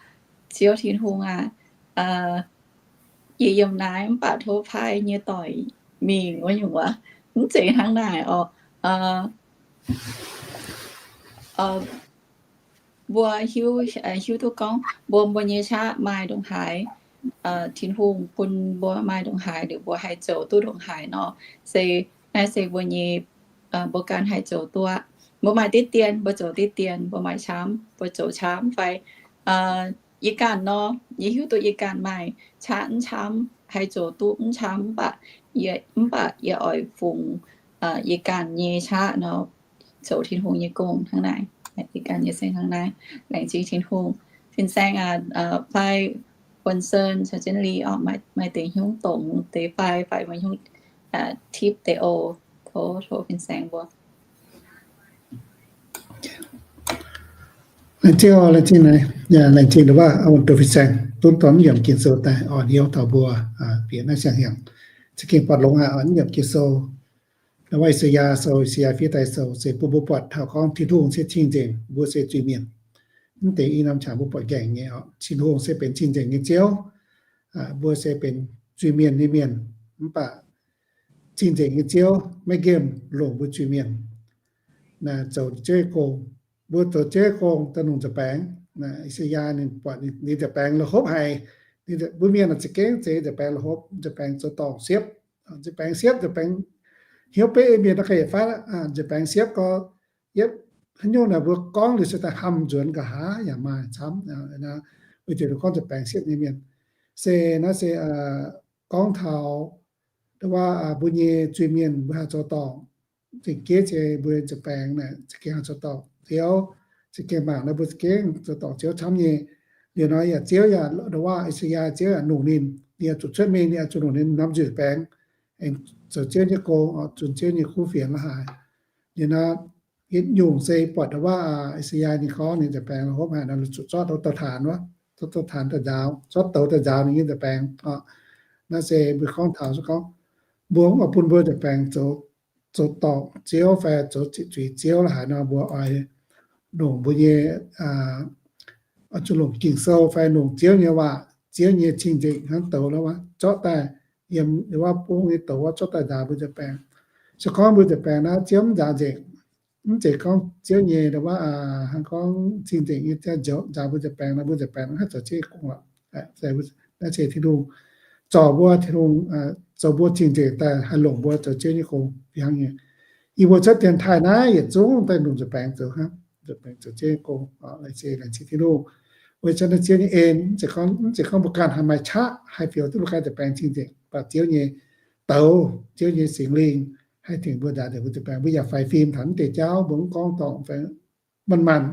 Ziouv Tin-Hungh aac, yie yiem naaiv, mv baac tov paaiv nyei doic mingh, wuov nyungc wuov. Mv zeiz hnangv naaic oc. Mbuo hiuv, hiuv duqv gorngv mbuo, mbuo nyei qaqv maaih ndongc haaix, Tin-Hungh bun mbuo maaih ndongc haaix, liuz mbuo haih zoux duqv ndongc haaix nor, se, naaiv se mbuo nyei, mbuo ganh haih zoux duqv. Mbuo maaih diqv dien, mbuo zoux diqv dien, mbuo maaih camv, mbuo zoux camv fai yie ganh nor, yie hiuv duqv yie ganh maaih qaqv mv camv, haih zoux duqv mv camv, mv baac, mv baac yie oix fungx yie ganh nyei qaqv nor, zoux Tin-Hungh nyei gong hnangv naaic. Yie ganh nyei se hnangv naaiv. Laengz zingh Tin-Hungh. Fin-Saeng aac, fai Wuonh Sen caux Jienv Li oc, maaih deix hnyouv dongz deix fai, fai maaih hnyouv tipv deix oc. Tov, tov Fin-Saeng mbuo. Laengz zingh, laengz zingh naaic, laengz zingh ndongc waac, Wuonh Doqc Fin-Saeng duqv dorh mv yiemc Ging-Sou daaih orn hnyouv taux mbuo bieqc naaiv siang-hnyangx. Za'gengh buatc longx aqv, orn mv yiemc Ging-Sou. Ndongc waac I^saa^yaa Sou, I^saa^yaa fiev daaih sou se bun mbuo buatc taux gorngv Tin-Hungh se cing-nzengc, mbuo se zuiz-mienh. Mv deix i norm qangx mbuo buatc nqaengc nyei oc. Tin-Hungh se benx cing-nzengc nyei Ziouv, mbuo se benx zuiz-mienh nyei mienh. Mv baac cing-nzengc nyei Ziouv maiv nqemh longc mbuo zuiz-mienh. Naaic zoux Ziouv nyei gong. Mbuo zoux Ziouv nyei gong daaih longc nza'baengx. I^saa^yaa ninh buatc ninh nza'baengx la'hopv haic. Mbuo mienh za'gengh zeiz nza'baengx la'hopv, nza'baengx zoux dorngc siepv, nza'baengx siepv, nza'baengx hnyouv beiv ei mienh naaiv ga'yietv faatv, nza'baengx siepv gau, yietv haaix nyungc naaic mbuo gorngv liuz se daaih hnamv nzuonx nqa'haav yaac maaih camv. Weic zuqc gorngv nza'baengx siepv nyei mienh se naaiv se gorngv taux ndongc waac mbuo nyei zuiz-mienh mbuo haih zoux dorngc. Za'gengh se mbuo nza'baengx naaic za'gengh haih zoux dorngc Ziouv, za'gengh mangc naaiv mbuo za'gengh zoux dorngc Ziouv camv nyei. Liuz nor yaac Ziouv yaac ndongc waac I^saa^yaa, Ziouv yaac longc ninh, ninh yaac zuqc cuotv mingh, ninh yaac zuqc longc ninh namx nzuih nza'baengx, aengx zoux Ziouv nyei gong, zunh Ziouv nyei kuv fienx la'haaix. Liuz nor yietc nyungc se buatc ndongc waac I^saa^yaa ninh gorngv ninh nza'baengx la'hopv haic nor, zuqc zorqv taux dauh taanx wuov, zorqv dauh taanx daaih nzaaux, zorqv douz daaih nzaaux ninh nyei nza'baengx oc. Naaiv se mbuo gorngv taux gorngv mbuo mv baac bun mbuo nza'baengx zoux, zoux dorngc Ziouv fai zoux zuiz Ziouv la'haaix nor, mbuo oix longc mbuo nyei, oix zuqc longc Ging-Sou fai longc Ziouv nyei waac, Ziouv nyei cing-nzengc hnangv douz wuov zorqv daaih yiem wuov bung nyei douz wuov zorqv daaih nzaaux mbuo nza'baengx. Se gorngv mbuo nza'baengx naaiv Ziouv mv nzaaux nzengc, mv zeiz gorngv Ziouv nyei ndongc waac hnangv gorngv cing-nzengc nyei nzaaux mbuo nza'baengx nor, mbuo nza'baengx haih zoux Ziouv nyei gong lorqc. Naaiv se Tin-Hungh zorc mbuo, Tin-Hungh zoux mbuo cing-nzengc daaih haih longc mbuo zoux Ziouv nyei gong fih hnangv nyei. Yie mbuo cuotv dienx taaih naaiv yietc zungv daaih longc nza'baengx zoux hnangv, nza'baengx zoux Ziouv nyei gong. Laengz zingh, laengz zingh Tin-Hungh weic zuqc naaiv Ziouv nyei en, mv zeiz gorngv, mv zeiz gorngv mbuo ganh haih maaih qaqv haih fioux duqv mbuo ganh nza'baengx cing-nzengc, mv baac Ziouv nyei douz Ziouv nyei Singx Lingh haih tengx mbuo ndaangc deix mbuo nzuih baengx. Mbuo yaac faix fim taux naaiv deix jauv, mbuo mv gorngv dorngc, manc-manc,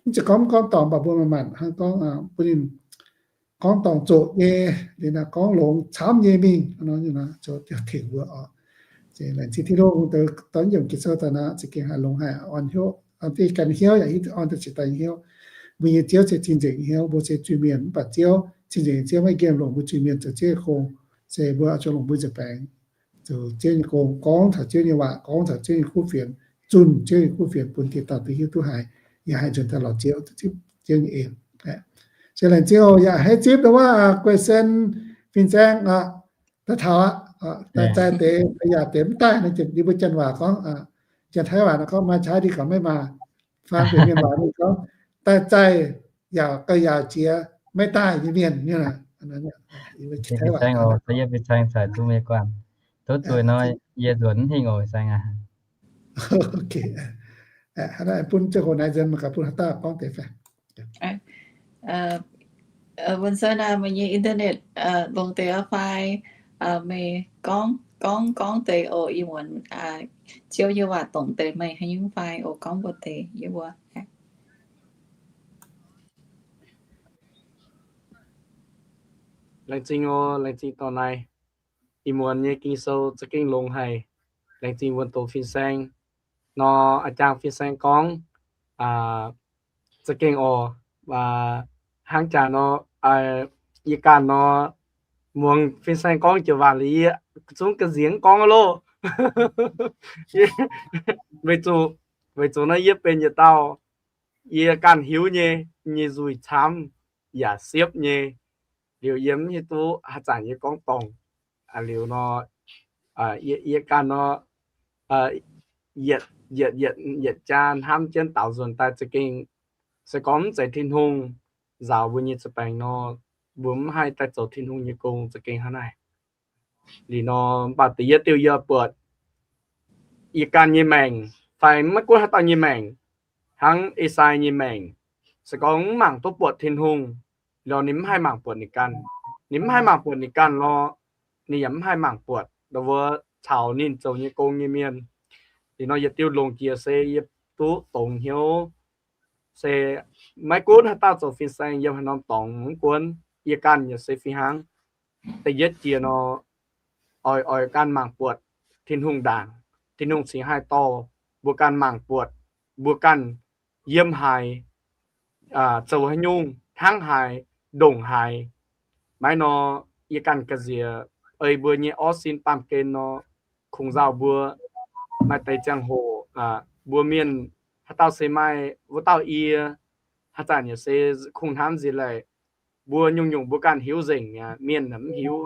mv zeiz gorngv mv gorngv dorngc, mv baac mbuo manc-manc hnangv gorngv bun ninh gorngv dorngc zoqc nyei, liuz naaic gorngv longx camv nyei mingh, tengx mbuo oc. Laengz zingh Tin-Hungh, dorh yiem Ging-Sou daaih nor, za'gengh haih longx haic, orn hnyouv, orn diqv ganh hnyouv yaac hiuv duqv orn daaih cingx daaih hnyouv. Mbuo nyei Ziouv se cing-nzengc hnyouv, mbuo se zuiz-mienh, mv baac Ziouv cing-nzengc, Ziouv maiv nqemh longc mbuo zuiz-mienh zoux Ziouv nyei gong, se mbuo oix zuqc longc mbuo nzuih baengx zoux Ziouv nyei gong, gorngv taux Ziouv nyei waac, gorngv taux Ziouv nyei kuv fienx, zunh Ziouv nyei kuv fienx bun tin-dorngh duqv hiuv duqv haiz, yaac haih nzuonx daaih lorz Ziouv, Ziouv nyei en. Se laengz zingh oc. Yaac haiz zipv wuov Guei Sen, Fin-Saeng, daaih taux aqv, daaih zaih deix, yaac deix mv daaih, ninh mbuo janx waac gorngv, janx-taiv waac nor gorngv maaih qaqv ndie gorngv maiv maaih. Faang benx mienh waac ninh gorngv, daaih zaih yaac gauh yaauc jiex maiv daaih nyei mienh. Duqv zuiz nor, yie nzuonx mv hingh oc, Saeng aac. Bun ziangh hoc naaiv nzuonx mangc gaax bun haaix dauh gorngv deix fai. Wuonh Sen aac, meih nyei internet longx deix fai? Meih gorngv gorngv gorngv deix oc, ih muonz Ziouv nyei waac dongc deix meih haaix nyungc fai oc, gorngv mbuox deix yie mbuo. Laengz zingh oc, laengz zingh dorh naaiv. Ih muonz nyei Ging-Sou za'gengh longx haic. Laengz zingh wuonh doz Fin-Saeng nor, a'jangv Fin-Saeng gorngv za'gengh oc, hnangv jaax nor, yie ganh nor, muangx Fin-Saeng gorngv joux waac liuz yie zungv ga'nziex gorngv loh. Weic zuqc, weic zuqc nor yie benx yietc dauh, yie ganh hiuv nyei, nyei nzuih camv yaac siepv nyei, liuz yie mv hiuv duqv haaix zanc yie gorngv dorngc. Liuz nor, yie ganh nor, yietc, yietc, yietc jaa hnamv jienv daaux nzuonx daaih za'gengh, se gorngv mv zeiz Tin-Hungh nzaaux mbuo nyei nzuih baengx nor, mbuo mv haih daaih zoux Tin-Hungh nyei gong za'gengh hnangv naaic. Liuz nor, mv baac da'yietv diuh yie buatc yie ganh nyei maengc, fai maiv gunv haaix dauh nyei maengc, hnangv Esaai nyei maengc, se gorngv mv mangc duqv buatc Tin-Hungh, liuz ninh mv haih mangc buatc ninh ganh. Ninh mv haih mangc buatc ninh ganh lorqc, ninh yaac mv haih mangc buatc ndau wuov caux ninh zoux nyei gong nyei mienh. Liuz nor yietc diuh longc jiex se yie duqv dongz hnyouv, se maiv gunv haaix dauh zoux fin-saeng yiem haaix norm dorngx mv gunv, yie ganh yaac se fih hnangv. Da'yietv jiex nor, oix, oix ganh mangc buatc Tin-Hungh ndaangc. Tin-Hungh cingx haih dorh mbuo ganh mangc buatc mbuo ganh yiem haaix, zoux haaix nyungc, hnangv haaix, ndongc haaix. Maiv nor, yie ganh ga'nziex ei mbuo nyei orv sin baamh gen nor, kungx nzauh mbuo. Maaih deix ziangh hoc mbuo mienh haaix dauh se maaih wuov dauh yie, haaix zanc yaac se kungx hnamv nziex laih. Mbuo nyungc-nyungc mbuo ganh hiuv nzengc mi'aqv, mienh mv hiuv.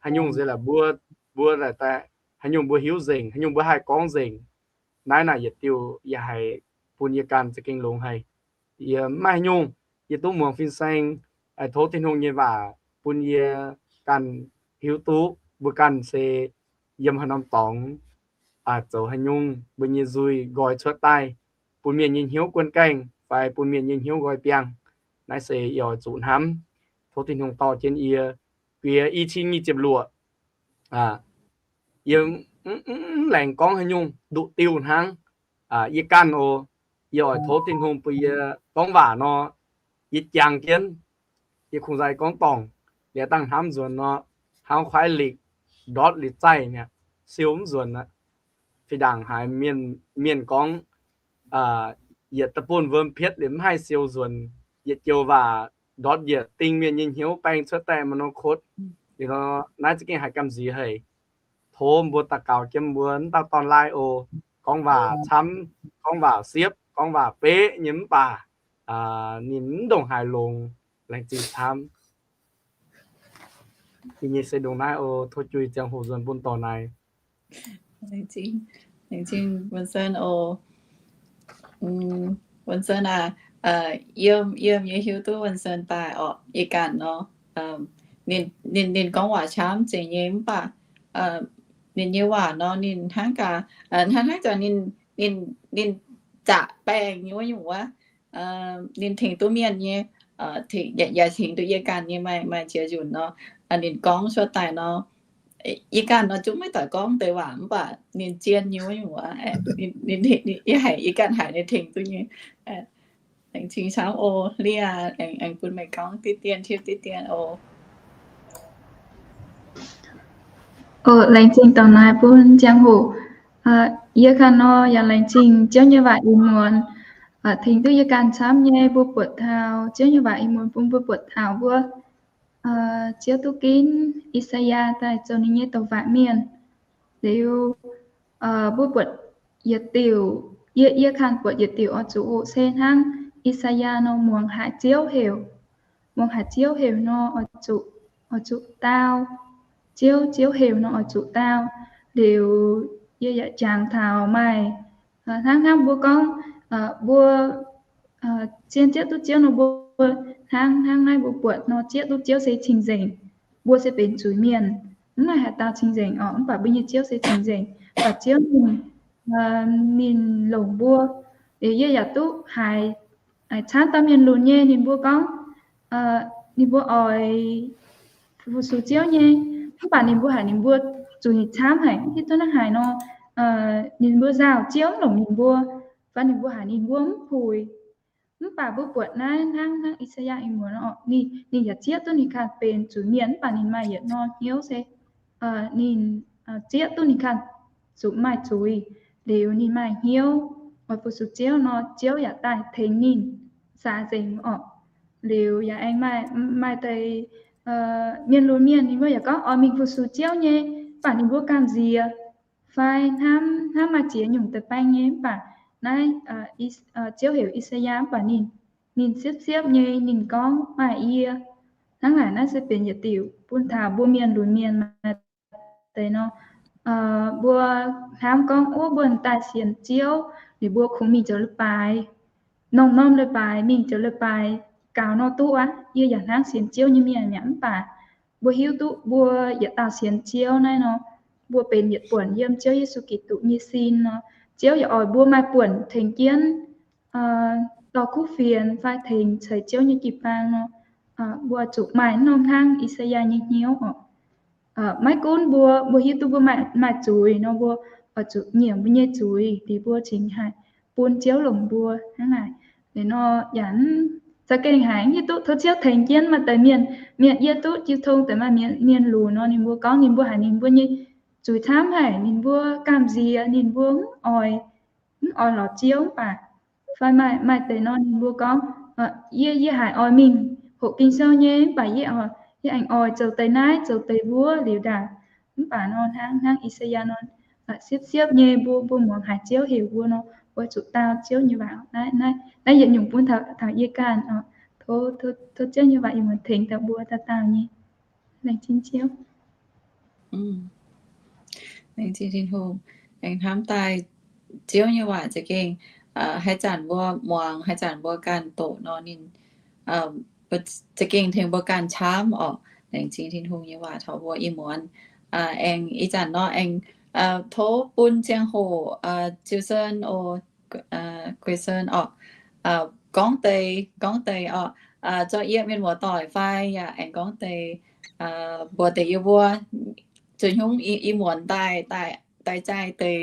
Haaix nyungc nziex laih mbuo, mbuo laih daaih, haaix nyungc mbuo hiuv nzengc, haaix nyungc mbuo haih gorngv nzengc. Naaiv naaic yietc diuh yie haiz bun yie ganh za'gengh longx haic. Yie mv maaih haaix nyungc, yie duqv muangx fin-saeng, tov Tin-Hungh nyei waac bun yie ganh hiuv duqv mbuo ganh se yiem haaix norm dorngx, zoux haaix nyungc, mbuo nyei nzuih nqoi cuotv daaih, bun mienh nyei hnyouv guon gaengh fai bun mienh nyei hnyouv nqoi biangh. Naaiv se yie oix zuqc hnamv. Tov Tin-Hungh dorh jienv yie. Bieqc i cin nyic ziepc luoqc, yie mv laengz gorngv haaix nyungc, nduqc diuh hnangv. Yie ganh oc, yie oix tov Tin-Hungh bun yie gorngv waac nor, yie jangx jienv, yie kungx nzauh gorngv dorngc, liuz dangh hnamv nzuonx nor, hnangv kuaaiv likc ndortv liuz zaih mi'aqv, siou mv nzuonx aqv. Fih ndaangc haiz mienh, mienh gorngv, yietc da'buonv wuom pietv liuz mv haih siou nzuonx, yietc joux waac ndortv njiec ding mienh nyei hnyouv baeng cuotv daaih maaih norm kotv. Liuz nor naaiv za'gengh haiz gamh nziex haic. Tov mbuo daux gaux jienv mbuo mv dauh dorn-laai oc. Gorngv waac camv, gorngv waac siepv, gorngv waac beqv nyei mv baac ninh mv ndongc haaix longx. Laengz zingh camv. Yie nyei se ndongc naaiv oc. Tov juih ziangh hoc nzuonx bun dorh naaiv. Laengz zingh, laengz zingh Vincent oc. Vincent aac, yiem, yiem yie hiuv duqv Vincent daaih orqc, yie ganh nor, ninh, ninh, ninh gorngv waac camv zeiz nyei mv baac ninh nyei waac nor ninh hnangv gaax, hnangv, hnangv gaax ninh, ninh, ninh zaqc baengh nyei wuov nyungc wuov. Ninh tengx duqv mienh nyei, yaac tengx duqv yie ganh nyei maaih, maaih ziex nzunc nor, ninh gorngv cuotv daaih nor, Yie ganh nor zungv maiv daaih gorngv deix waac mv baac ninh zien nyei wuov nyungc wuov, yie haiz yie ganh haiz ninh tengx duqv nyei. Laengz zingh camv oc, Lia, aengx bun meih gorngv diqv dien, tiev diqv dien oc. Oc, laengz zingh dongh naaiv bun ziangh hoc. Yie ganh nor yaac laengz zingh Ziouv nyei waac ih muonz tengx duqv yie ganh camv nyei mbuo buatc taux Ziouv nyei waac ih muonz bun mbuo buatc taux mbuo Ziouv duqv ginv I^saa^yaa daaih zoux ninh nyei douc waac mienh. Liuz mbuo buatc yietc diuc, yie, yie ganh buatc yietc diuc oix zuqc hoqc se hnangv I^saa^yaa nor muangx haiz Ziouv heuc, muangx haiz Ziouv heuc nor oix zuqc, oix zuqc dau Ziouv, Ziouv heuc nor oix zuqc dau. Liuz yie yaac jangx taux maaih hnangv, hnangv mbuo gorngv mbuo zien zieqv duqv Ziouv nor, mbuo hnangv, hnangv naaiv mbuo buatc nor zieqv duqv Ziouv se cing-nzengc. Mbuo se benx zuiz-mienh, mv maaih haaix dauh cing-nzengc orqc, mv baac mbuo nyei Ziouv se cing-nzengc. Mv baac Ziouv ninh, ninh longc mbuo. Liuz yie yaac duqv haiz camv dauh mienh lunx nyei, ninh mbuo gorngv ninh mbuo oix fu-sux Ziouv nyei, mv baac ninh mbuo haiz ninh mbuo zuiz camv haic, hiuv duqv naaiv haaix nor, ninh mbuo nzauh, Ziouv mv longc ninh mbuo, fai ninh mbuo haiz ninh mbuo mv puix. Mv baac mbuo buatc naaiv hnangv, hnangv I^saa^yaa ih muonz, ninh, ninh yaac zieqv duqv ninh ganh benx zuiz-mienh, mv baac ninh maaih yietc norm hnyouv se ninh zieqv duqv ninh ganh zuqc maaih zuiz, liuz ninh maaih hnyouv oix fu-sux Ziouv nor, Ziouv yaac daaih tengx ninh saax nzengc orqc. Liuz yaac aengx maaih, maaih deix mienh lunx mienh ninh mbuo yaac gorngv oix mingh fu-sux Ziouv nyei, mv baac ninh mbuo gamh nziex fai hnamv, hnamv maaih ziex nyungc deix baeng nyei. Mv baac naaiv Ziouv heuc I^saa^yaa, mv baac ninh, ninh siepv-siepv nyei ninh gorngv maaih yie. Hnangv naaic naaiv se benx yietc diuc bun taux mbuo mienh lunx mienh maaih deix nor, mbuo hnamv gorngv wuov mbuo daaih sienx Ziouv, liuz mbuo kungx mingh zoux leiz-baaix, norm-norm leiz-baaix, mingh zoux leiz-baaix gaux nor duqv aqv. Yie yaac hnangv sienx Ziouv nyei mienh mi'aqv, mv baac mbuo hiuv duqv mbuo yietc dauh sienx Ziouv naaiv nor, mbuo benx yietc buonc yiem Ziouv Yesu Giduc nyei sin nor, Ziouv yaac oix mbuo maaih buonc tengx jienv dorh kuv fienx fai tengx ceix Ziouv nyei jiu-baang nor, mbuo zuqc maaih norm hnangv I^saa^yaa nyei hnyouv orqc. Maiv gunv mbuo, mbuo hiuv duqv mbuo maaih, maaih zuiz nor, mbuo oix zuqc nyiemc mbuo nyei zuiz, liuz mbuo cingx haih bun Ziouv longc mbuo hnangv naaic. Liuz nor yaac za'gengh haiz hiuv duqv tov Ziouv tengx jienv maaih deix mienh, mienh yie duqv jiu tong deix maaih mienh lunx nor, ninh mbuo gorngv ninh mbuo haiz ninh mbuo nyei zuiz camv haic, ninh mbuo gamh nziex, ninh mbuo mv oix, mv oix lorz Ziouv mv baac fai maaih, maaih deix nor ninh mbuo gorngv, yie, yie haiz oix mingh hoqc Ging-Sou nyei, mv baac yie, yie aengx oix zoux deix naaiv zoux deix wuov liuz ndaangc. Mv baac nor hnangv, hnangv I^saa^yaa nor, siepv-siepv nyei mbuo, mbuo muangx haiz Ziouv heuc mbuo nor, mbuo zuqc dau Ziouv nyei waac. Naaiv, naaiv, naaiv yietc nyungc bun taux, taux yie ganh oc. Tov, tov, tov Ziouv nyei waac yiem muonz tengx daaih mbuo dauh dauh nyei. Laengz zingh Ziouv. Laengz zingh Tin-Hungh. Aengx hnamv daaih Ziouv nyei waac za'gengh, haaix zanc mbuo muangx, haaix zanc mbuo ganh doqc nor, ninh za'gengh tengx mbuo ganh camv orqc. Laengz zingh Tin-Hungh nyei waac taux mbuo ih muonz. Aengx ih zanc nor aengx tov bun ziangh hoc Ziu Sen o, Guei Sen orqc, gorngv deix, gorngv deix orqc, zorqv yie mienh muoz-doic fai yaac aengx gorngv deix mbuox deix yie mbuo zuqc hnyungv ih muonz daaih, daaih zaih deix.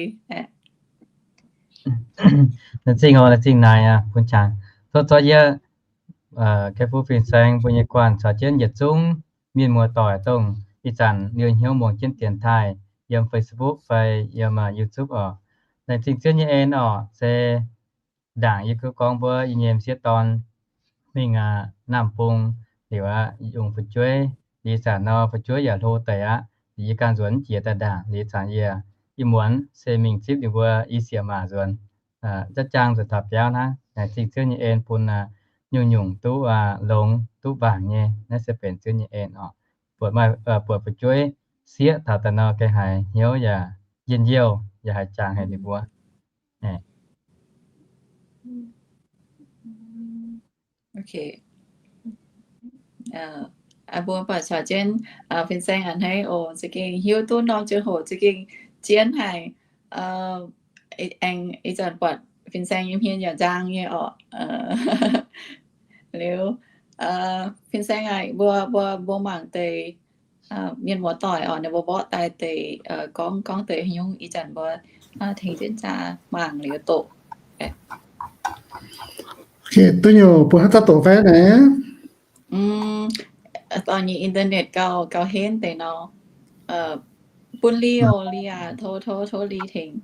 Laengz zingh oc, laengz zingh naaic aqv, bun qangx. Tov zorqv yie, Geh Fuqv Fin-Saeng mbuo nyei guanh caux jienv yietc zungv mienh muoz-doic dongh ih zanc liouh hnyouv muangx jienv dienx taaih yiem Facebook fai yiem YouTube orqc. Laengz zingh Ziouv nyei en orqc, se ndaangc yie gorngv mbuo i nyei m'sieqv dorn mingh Naamh Bung liuz aqv, yungz fu'jueiv. Ih zanc nor fu'jueiv yaac hlo deix aqv. Yie ganh nzuonx jiex daaih ndaangc, ih zanc yie, ih muonz se mingh zipv ninh mbuo i sieqv maac nzuonx. Za'jangv nzuonx taux biauv hnangv. Laengz zingh Ziouv nyei en bun nyungc-nyungc duqv longx duqv mbaangc nyei. Naaiv se benx Ziouv nyei en orqc. Buatc maaih, buatc fu'jueiv sieqv taux daaih nor, gengh haiz hnyouv yaac njien-youh, yaac haiz jangx haic ninh mbuo. Mbuo buatc caux jienv Fin-Saeng a'hneiv oc, za'gengh hiuv duqv norm ziangh hoc za'gengh zien haic. Aengx ih zanc buatc Fin-Saeng nyei hmien yaac nzang nyei orqc. Liuz, Fin-Saeng aac, mbuo, mbuo, mbuo mangc deix mienh muoz-doic oc, ninh mbuo mborqv daaih deix gorngv, gorngv deix haaix nyungc ih zanc mbuo tengx jienv jaa mangc liuz doqc. Duqv nyungc bun haaix dauh doqc fai naaic? Dorh nyei internet gauh, gauh henv deix nor. Bun Li oc, Li aac, tov, tov, tov Li tengx.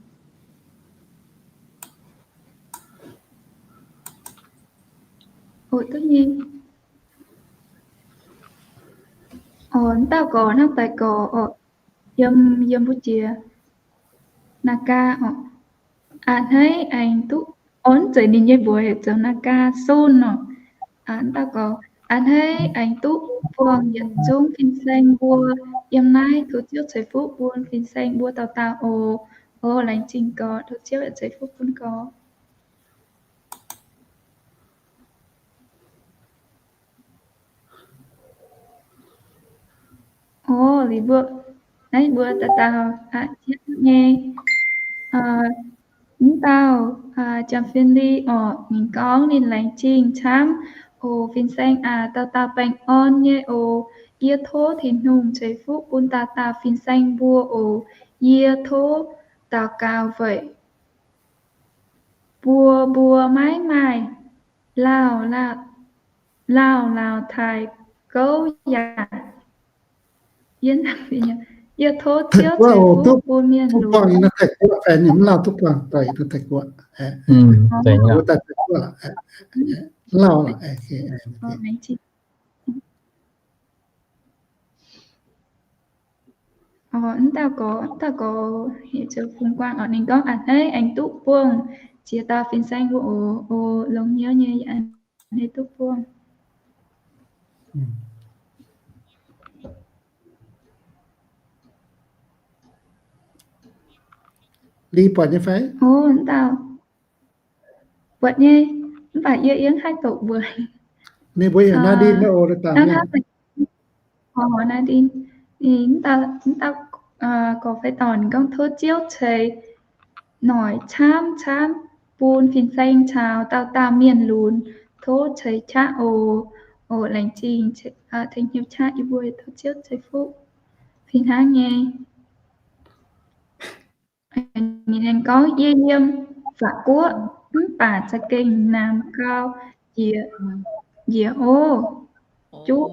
Oc, duqv nyei. Oc, dauh gorx hnangv daaih gorx oc, yiem, yiem mbuo jiex Naga oc. A'hneiv aengx duqv, oc, zeiz ninh nyei mbuox heuc zoux Naga Sun oc. Dauh gorx, a'hneiv aengx duqv buangh yietc zungv fin-saeng mbuo yiem naaiv tov Ziouv ceix fuqv bun fin-saeng mbuo dauh dauh oc. Oc, laengz zingh gorx, tov Ziouv ceix fuqv bun gorx. Oc, liuz mbuo, naaiv mbuo dauh dauh aqv nyei. Mv dauh Jam Fin Li oc, ninh gorngv ninh laengz zingh camv oc. Fin-saeng aac, dauh dauh baengh orn nyei oc. Yie tov Tin-Hungh ceix fuqv bun dauh dauh fin-saeng mbuo oc. Yie tov daux gaux weic buo mbuo maiv maaih lauh, lauh, lauh taaix gouv yaac yie tov Ziouv ceix fuqv bun mienh lunx. Mv dauh gorx, mv dauh gorx heuc zoux Fungx Guangv oc, ninh gorngv a'hneiv aengx duqv buangh ziex dauh fin-saeng mbuo oc. Oc, longx hnyouv nyei, a'hneiv duqv buangh. Li buatc nyei fai? Oc, mv dauh buatc nyei, mv baac yie yiem haih doqc mbuox. Ninh mbuo heuc Nadine oc, hnangv naaiv. Oc, Nadine, mv dauh, mv dauh gorx fai dorn gorngv tov Ziouv ceix noic camv camv bun fin-saeng caux dauh dauh mienh lunx. Tov ceix qaqv oc. Oc, laengz zingh tengx hnyouv qaqv yie mbuo, tov Ziouv ceix fuqv. Fih hnangv nyei. Ninh gorngv, yie yiem法國, mv baac za'gengh namx gau njiec oc. Juqv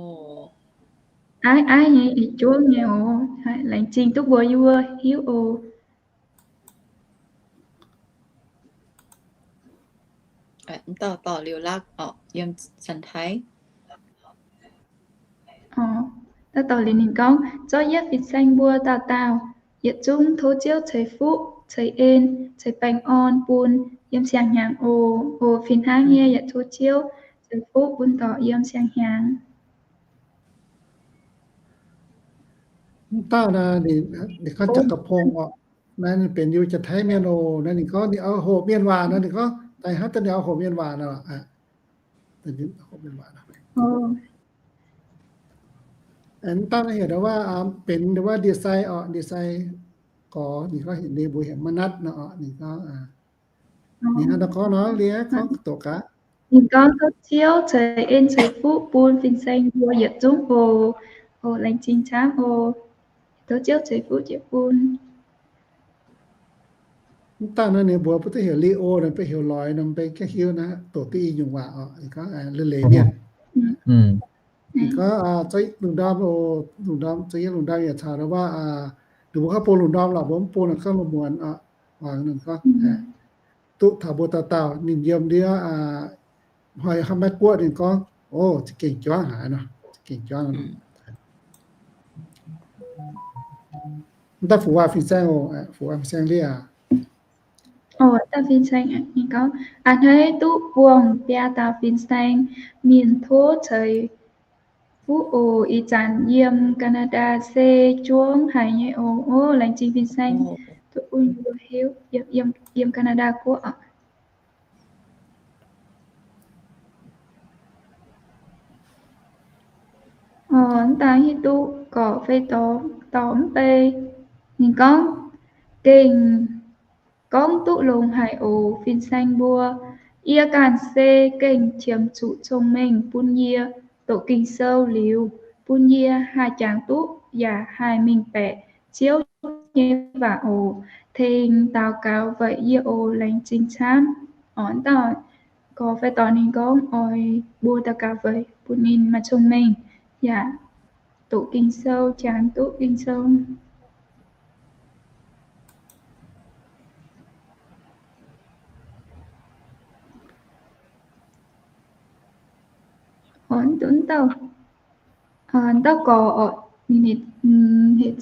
aiv aiv nyei, juov nyei oc. Laengz zingh duqv mbuox yie mbuo hiuv oc. Mv dauh dorh liuz laqv oc, yiem Janx-Taiv. Dauh dorh liuz ninh gorngv, zorqv yietv fin-saeng mbuo dauh dauh yietc zungv tov Ziouv ceix fuqv, ceix en, ceix baengh orn bun yiem siang-hnyangx oc. Oc, fih hnangv nyei, yaac tov Ziouv ceix fuqv bun dorh yiem siang-hnyangx. Mv dauh naaiv, ninh gorngv จักรพงษ์ oc. Naaiv ninh benx yiem Janx-Taiv mienh oc. Naaiv ninh gorngv ninh oix hoqc mienh waac nor, ninh gorngv daaih hnangv daaih ninh oix hoqc mienh waac nor. Mv dauh naaiv heuc ndau wuov, benx ndau wuov ndie-sai oc, ndie-sai gorx, ninh gorngv ninh mbuo heuc Ma'natv nor oc. Ninh gorngv, ninh hnangv nor gorngv nor, liuz gorngv doqc gaax. Ninh gorngv tov Ziouv ceix en ceix fuqv bun fin-saeng mbuo yietc zungv oc. Oc, laengz zingh camv oc. Tov Ziouv ceix fuqv jiex bun. Mv dauh naaiv ninh mbuox mbuo duqv heuc Li O nor, mbuo heuc loix nor, mbuo gengh hiuv naaiv doqc duqv i nyungc waac oc. Ninh gorngv leiz-leiz mienh. Ninh gorngv, lungh ndorm, lungh ndorm, zoux yiem lungh ndorm yaac caux ndau wuov, ninh mbuo gorngv bun lungh ndorm lorqc, mbuo mv bun nor gorngv lungh muonz oc. Ninh gorngv duqv taux mbuo dauh dauh ninh yiem ndiev, hnoi hnangv Meiv Guoqv ninh gorngv, o, za'gengh juangv haic nor, za'gengh juangv. Mv dauh Fu Waac fin-saeng oc, Fu Waac fin-saeng Li aac. Oc, dauh fin-saeng ninh gorngv, a'hneiv duqv buangh biaa dauh fin-saeng mienh tov ceix fuqv oc. Ih zanc yiem Canada se juangv haic nyei oc. Oc, laengz zingh fin-saeng duqv bun mbuo hiuv yiem Canada guoqv oc. Oc, mv daaih hiuv duqv gorqc fai dorh mv bei. Ninh gorngv, gengh gorngv duqv longx haic oc, fin-saeng mbuo. Yie ganh se gengh qiemx zuqc cong-mengh bun yie doqc Ging-Sou liuz, bun yie haih jangx duqv yaac haih mengh baeqc Ziouv nyei waac oc. Tengx daux gaux weic yie oc. Laengz zingh camv. Orqc, dauh gorx fai dorh ninh gorngv oix mbuo daux gaux weic bun ninh maaih cong-mengh yaac doqc Ging-Sou, jangx duqv Ging-Sou. Orqc, dauh, dauh gorx orqc, ninh, ninh,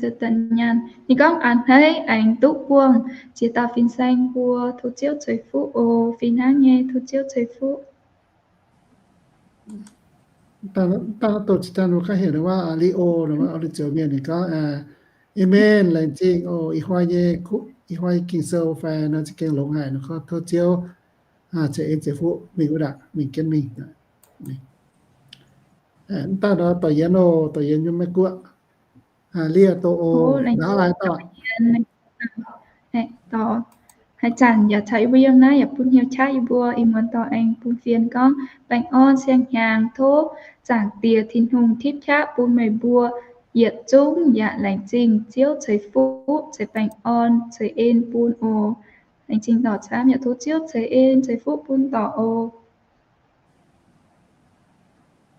ninh gorngv, a'hneiv aengx duqv buangh ziex dauh fin-saeng mbuo. Tov Ziouv ceix fuqv oc. Fih hnangv nyei, tov Ziouv ceix fuqv. Dangh doqc zinh daaih mbuo gaav heuc ninh waac Leo, ninh waac Leo Ziouv Mienh, ninh gorngv, Amen, laengz zingh oc. Ih hnoi nyei, ih hnoi Ging-Sou fai nor za'gengh longx haic. Ninh gorngv tov Ziouv ceix en ceix fuqv mingh wuov ndaangc, mingh jienv mingh. Mv daaih nor dorh Yienx oc, dorh Yienx nyei Meiv Guoqv. Liuz doqc oc, nqa'haav laai dauh. Haaix zanc yaac caux yie mbuo yiem naaiv yaac bun hnyouv qaqv yie mbuo. Ih muonz dorh aengx bun fienx gorngv, baengh orn siang-hnyangx tov Zaangc Diex Tin-Hungh tipv qaqv bun meih mbuo yietc zungv yaac laengz zingh Ziouv ceix fuqv, ceix baengh orn, ceix en bun oc. Laengz zingh dorc camv yaac tov Ziouv ceix en ceix fuqv bun dorc oc.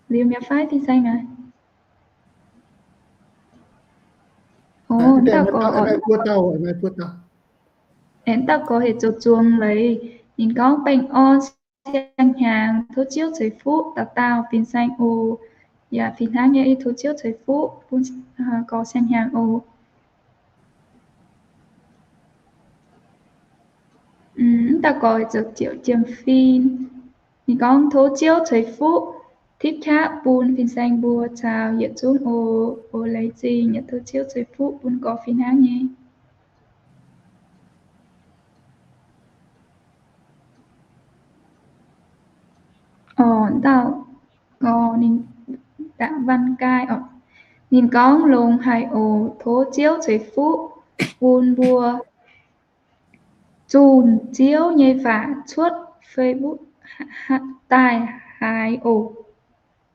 Liuz mi'aqv fai fin-saeng aac? Aengx dauh gorx heuc zoux zuangx leiz, ninh gorngv, baengh orn siang-hnyangx tov Ziouv ceix fuqv dauh dauh fin-saeng oc. Yaac fih hnangv nyei, tov Ziouv ceix fuqv bun gorx siang-hnyangx oc. Mv dauh gorx zoux ziouc jiem-fin. Ninh gorngv, tov Ziouv ceix fuqv tipv qaqv bun fin-saeng mbuo caux yietc zungv oc. Oc, laengz zingh yaac tov Ziouv ceix fuqv bun gorx fih hnangv nyei. Orqc, dauh gorx ninh da'van gai orqc. Ninh gorngv, longx haic oc. Tov Ziouv ceix fuqv bun mbuo zunc Ziouv nyei waac cuotv Facebook daaih haaix oc.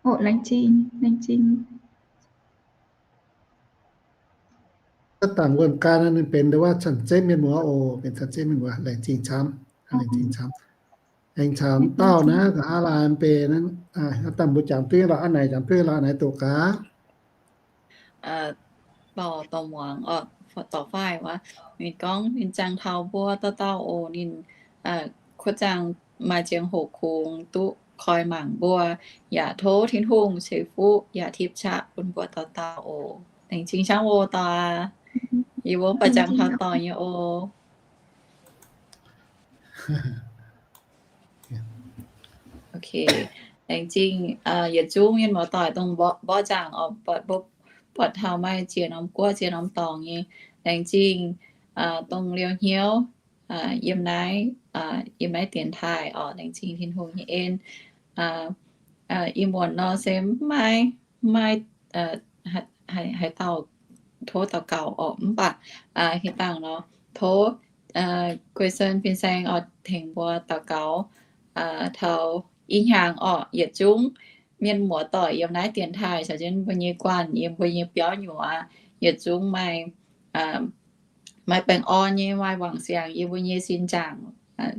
Oc, laengz zingh, laengz zingh. Da'dangc wuonh gai naaiv ninh benx nduov waac Cang Zeiv mienh muoz oc, benx Cang Zeiv mienh muoz. Laengz zingh camv, laengz zingh camv. Aengx caux dauh naaiv nqa'haav laai benx, dangh mbuo jangx duqv lorqc, a'naaic jangx duqv lorqc, a'naaic doqc gaax. Dorc, dorc muangx, dorc faix wuov, ninh gorngv ninh ziangh taux mbuo dauh dauh oc. Ninh kuotv ziangh maaih ziangh hoc kungx duqv koi mangc mbuo, yaac tov Tin-Hungh ceix fuqv yaac tipv qaqv bun mbuo dauh dauh oc. Laengz zingh camv oc dorc aac. Yie mbuo mv baac ziangh taux dorc nyei oc. Laengz zingh yietc zungv mienh muoz-doic dongh mborqv nzaangc oc, buatc taux maaih ziex norm guoqv ziex norm dorngx nyei. Laengz zingh dongh liouh hnyouv yiem naaiv, yiem naaiv dienx taaih oc. Laengz zingh Tin-Hungh nyei en. Ih muonz nor se mv maaih, mv maaih haaix dauh tov daux gaux orqc, mv baac heh dangh nor tov Guei Sen fin-saeng oc tengx mbuo daux gaux taux ih hnyangx orqc, yietc zungv mienh muoz-doic yiem naaiv dienx taaih caux jienv mbuo nyei guanh, yiem mbuo nyei biauv nyuoz, yietc zungv maaih, maaih baengh orn nyei, maaih wangc siangx yiem mbuo nyei sin nzaangc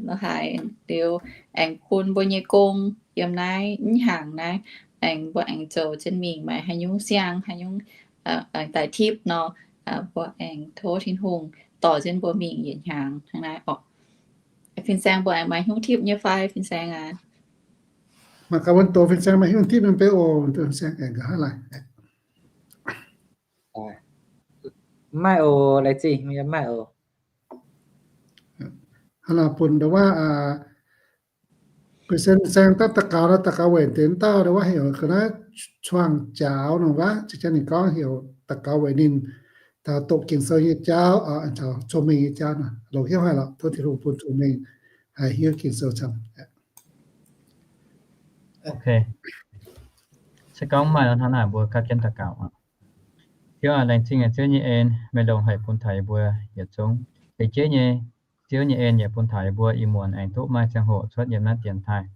lo haaix liuz, aengx bun mbuo nyei gong yiem naaiv mv hnyangx naaiv, aengx mbuo aengx zoux jienv mingh, maaih haaix nyungc siang, haaix nyungc aengx daaih tipv nor, mbuo aengx tov Tin-Hungh dorh jienv mbuo mingh yietc hnyangx hnangv naaiv orqc. Fin-saeng mbuo aengx maaih haaix nyungc tipv nyei fai, fin-saeng aac? Mangc gaax wuov doz fin-saeng maaih haaix nyungc tipv nyei mv bei oc, fin-saeng aengx nqa'haav laai. Mv maaih oc, laengz zingh, mv maaih oc. Hnangv naaic bun nduov waac Guei Sen fin-saeng daaih daux gaux nor, daux gaux weic deix dauh nduov waac heuc ga'naaiv cuangx jaaux nor waac, za'gengh ninh gorngv heuc daux gaux weic ninh taux doqc Ging-Sou nyei jauv, caux cong-mengh nyei jauv nor, longc hnyouv haic lorqc. Tov Tin-Hungh bun cong-mengh haih hiuv Ging-Sou camv. Se gorngv maaih nor, hnangv naaic mbuo gapv jienv daux gaux. Ziouv aac, laengz zingh Ziouv nyei en, meih longx haic bun taux yie mbuo yietc zungv. Deix jeiv nyei Ziouv nyei en yaac bun taux yie mbuo ih muonz aengx duqv maaih ziangh hoc cuotv yiem naaiv dienx taaih.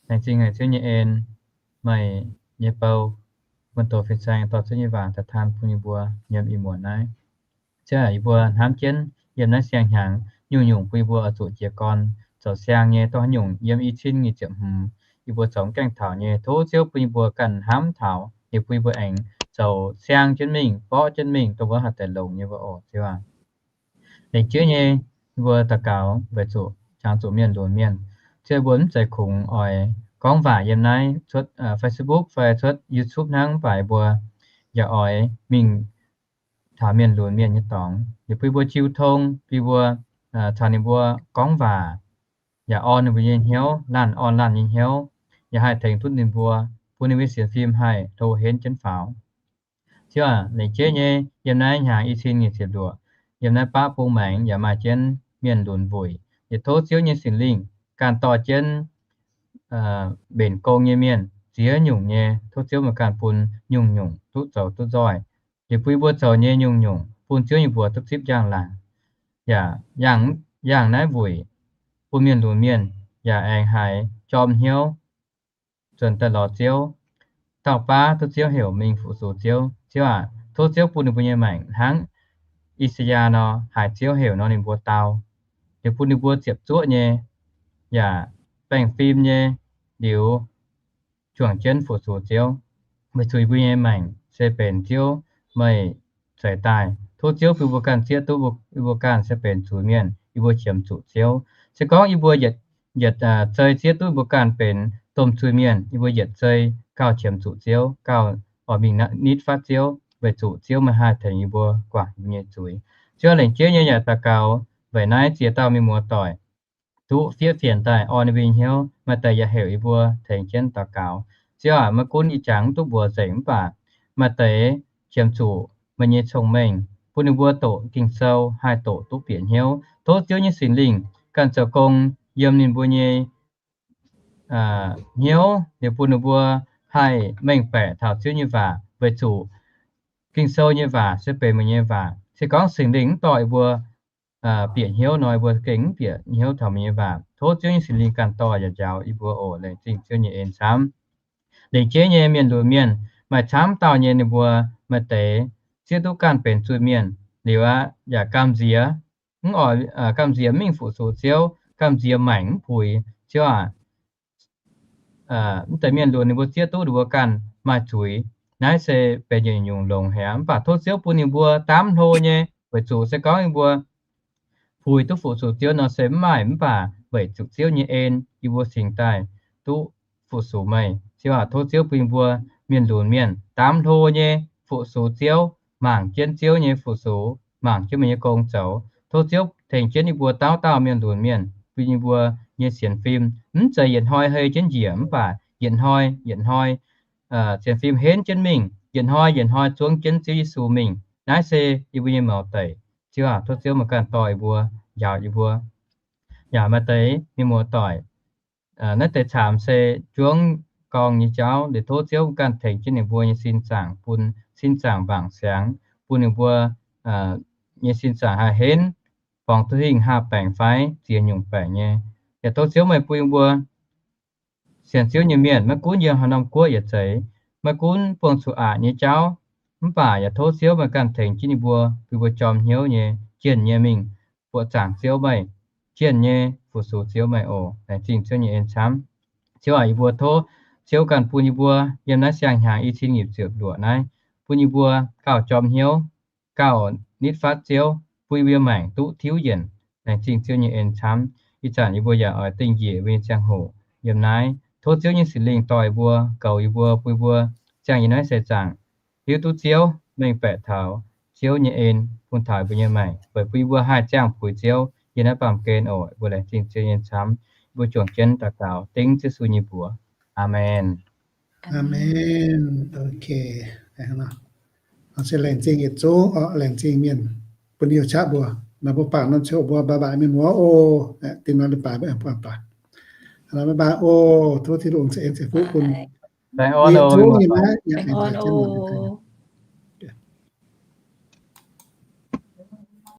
Laengz zingh haic Ziouv nyei en, meih nyei bou Mbuo doqc fin-saeng dorh Ziouv nyei waac daaih taan bun yie mbuo yiem ih muonz naaiv. Ziouv aac, yie mbuo hnamv jienv yiem naaiv siang-hnyangx nyungc-nyungc bun yie mbuo oix zuqc jiez gorn zoux siang nyei, dongh haaix nyungc yiem i cin nyic ziepc hmz yie mbuo zoux mv gaengh taux nyei. Tov Ziouv bun yie mbuo ganh hnamv taux, liuz bun yie mbuo aengx zoux siang jienv mingh, borqv jienv mingh, dongh mbuo haih deix longx nyei mbuo oc, Ziouv aac. Lengc jeiv nyei, yie mbuo daux gaux weic zuqc jangx zuqc mienh lunx mienh. Ziouv, mbuo mv zeiz kungx oix gorngv waac yiem naaiv cuotv Facebook fai cuotv YouTube hnangv, mv baac yie mbuo yaac oix mingh taux mienh lunx mienh nyei dorngx, liuz bun yie mbuo jiu tong, bun yie mbuo caux ninh mbuo gorngv waac, yaac orn ninh mbuo nyei hnyouv, laanh orn laanh nyei hnyouv, yaac haih tengx duqv ninh mbuo, bun ninh mbuo sienx fim haih hlo henv jienv faaux. Ziouv aac, lengc jeiv nyei, yiem naaiv hnyangx i cin nyic ziepc luoqc, yiem naaiv baqv bung maengx yaac maaih jienv mienh lunx wuic. Yie tov Ziouv nyei Singx Lingh ganh dorh jienv mbenc gong nyei mienh ziex nyungc nyei. Tov Ziouv meih ganh bun nyungc-nyungc duqv zoux duqv nzoih. Liuz bun yie mbuo zoux nyei nyungc-nyungc bun Ziouv nyei mbuox duqv zipv njang-laangc, yaac yangh naaiv wuic bun mienh lunx mienh yaac aengx haiz jorm hnyouv nzuonx daaih lorz Ziouv, dauh baav duqv Ziouv heuc mingh fu-sux Ziouv. Ziouv aac, tov Ziouv bun ninh mbuo nyei maengc hnangv I^saa^yaa nor, haiz Ziouv heuc nor ninh mbuo dau, liuz bun ninh mbuo ziepc zuoqv nyei, yaac baengh fim nyei, liuz juangc jienv fu-sux Ziouv. Weic zuqc yie mbuo nyei maengc se benx Ziouv meih zeix daaih. Tov Ziouv bun yie mbuo ganh zieqv duqv yie mbuo ganh se benx zuiz-mienh, yie mbuo qiemx zuqc Ziouv. Se gorngv yie mbuo yietc zei zieqv duqv yie mbuo ganh benx domh zuiz-mienh, yie mbuo yietc zei gauh qiemx zuqc Ziouv, gauh oix mingh nitv fatv Ziouv, weic zuqc Ziouv meih haih tengx yie mbuo guangc yie mbuo nyei zuiz. Ziouv, lengc jeiv nyei yaac daux gaux weic naaiv ziex dauh mienh muoz-doic duqv fiev fienx daaih orn ninh mbuo nyei hnyouv, maaih deix yaac heuc yie mbuo tengx jienv daux gaux. Ziouv aac, maiv gunv ih jangx mv duqv mbuox nzengc mv baac maaih deix qiemx zuqc meih nyei cong-mengh, bun ninh mbuo doqc Ging-Sou haih doqc duqv bieqc hnyouv. Tov Ziouv nyei Singx Lingh ganh zoux gong yiem ninh mbuo nyei hnyouv, liuz bun ninh mbuo haih mengh baeqc taux Ziouv nyei waac, weic zuqc Ging-Sou nyei waac se benx meih nyei waac. Se gorngv Singx Lingh mv dorh yie mbuo bieqc hnyouv nor, yie mbuo gengh mv bieqc hnyouv taux meih nyei waac. Tov Ziouv nyei Singx Lingh ganh dorh yaac njaaux yie mbuo oc. Laengz zingh Ziouv nyei en camv. Lengc jeiv nyei mienh lunx mienh, maaih camv dauh nyei ninh mbuo maaih deix zieqv duqv ganh benx zuiz-mienh liuz aqv, yaac gamh nziex, mv oix, gamh nziex mv mingh fu-sux Ziouv, gamh nziex maengc mv puix. Ziouv aac, mv deix mienh lunx ninh mbuo zieqv duqv ninh mbuo ganh maaih zuiz. Naaiv se benx yietc nyungc longx haic, mv baac tov Ziouv bun ninh mbuo daamv hlo nyei, weic zuqc se gorngv yie mbuo puix duqv fu-sux Ziouv nor se mv maaih, mv baac weic zuqc Ziouv nyei en yie mbuo cingx daaih duqv fu-sux meih. Ziouv aac, tov Ziouv bun yie mbuo mienh lunx mienh daamv hlo nyei fu-sux Ziouv, mangc jienv Ziouv nyei fu-sux, mangc jienv meih nyei gong zoux. Tov Ziouv tengx jienv yie mbuo dauh dauh mienh lunx mienh, bun yie mbuo nyei sienx fim mv zeiz yietc hnoi hei jienv njiec, mv baac yietc hnoi yietc hnoi sienx fim henv jienv mingh, yietc hnoi yietc hnoi zuangv jienv Ziouv Yesu mingh. Naaiv se yie mbuo nyei mouz deic. Ziouv aac, tov Ziouv meih ganh dorh yie mbuo, njaaux yie mbuo. Yaac maaih deix mienh muoz-doic, naaiv deix caamx se juangv gorngv nyei jauv, liuz tov Ziouv ganh tengx jienv ninh mbuo nyei sin zaangc, bun sin zaangc mbaangc siangx, bun ninh mbuo nyei sin zaangc haih henv, borngz duqv hingh haah baengc fai ziex nyungc baengc nyei. Yaac tov Ziouv meih bun yie mbuo sienx Ziouv nyei mienh, maiv gunv yiem haaix norm guoqv yietc zeiz, maiv gunv buangh zuqc aqc nyei jauv, mv baac yaac tov Ziouv meih ganh tengx jienv yie mbuo, bun yie mbuo jorm hnyouv nyei, jienh nyei mingh buoqc zaangc Ziouv meih, jienh nyei fu-sux Ziouv meih oc. Laengz zingh Ziouv nyei en camv. Ziouv aac, yie mbuo tov Ziouv ganh bun yie mbuo yiem naaiv siang-hnyangx i cin nyic ziepc luoqc naaiv, bun yie mbuo gauh jorm hnyouv, gauh nitv fatv Ziouv, bun yie mbuo maengc duqv tiuv yienc. Laengz zingh Ziouv nyei en camv. Ih zanc yie mbuo yaac oix dingh njiec yie mbuo nyei ziangh hoc yiem naaiv. Tov Ziouv nyei Singx Lingh dorh yie mbuo, goux yie mbuo, bun yie mbuo ziangh yiem naaiv seix zaangc hiuv duqv Ziouv, mengh baeqc taux Ziouv nyei en bun taux yie mbuo nyei maengc, weic bun yie mbuo haih ziangh puix Ziouv yiem naaiv baamh gen oc. Yie mbuo laengz zingh Ziouv nyei en camv. Yie mbuo juangc jienv daux gaux dengv Yesu nyei mbuox. Aamen. Aamen. Ok. Se laengz zingh yietc zungv oc, laengz zingh mienh bun youh qaqv mbuo. Nor mbuo bangc norm ziouc mbuo bye bye mienh muoz oc. Dinh nor leiz-baaix mbuo aengx buangh doic. Bye bye oc. Tov Tin-Hungh ceix en ceix fuqv bun yietc zungv mienh aqv.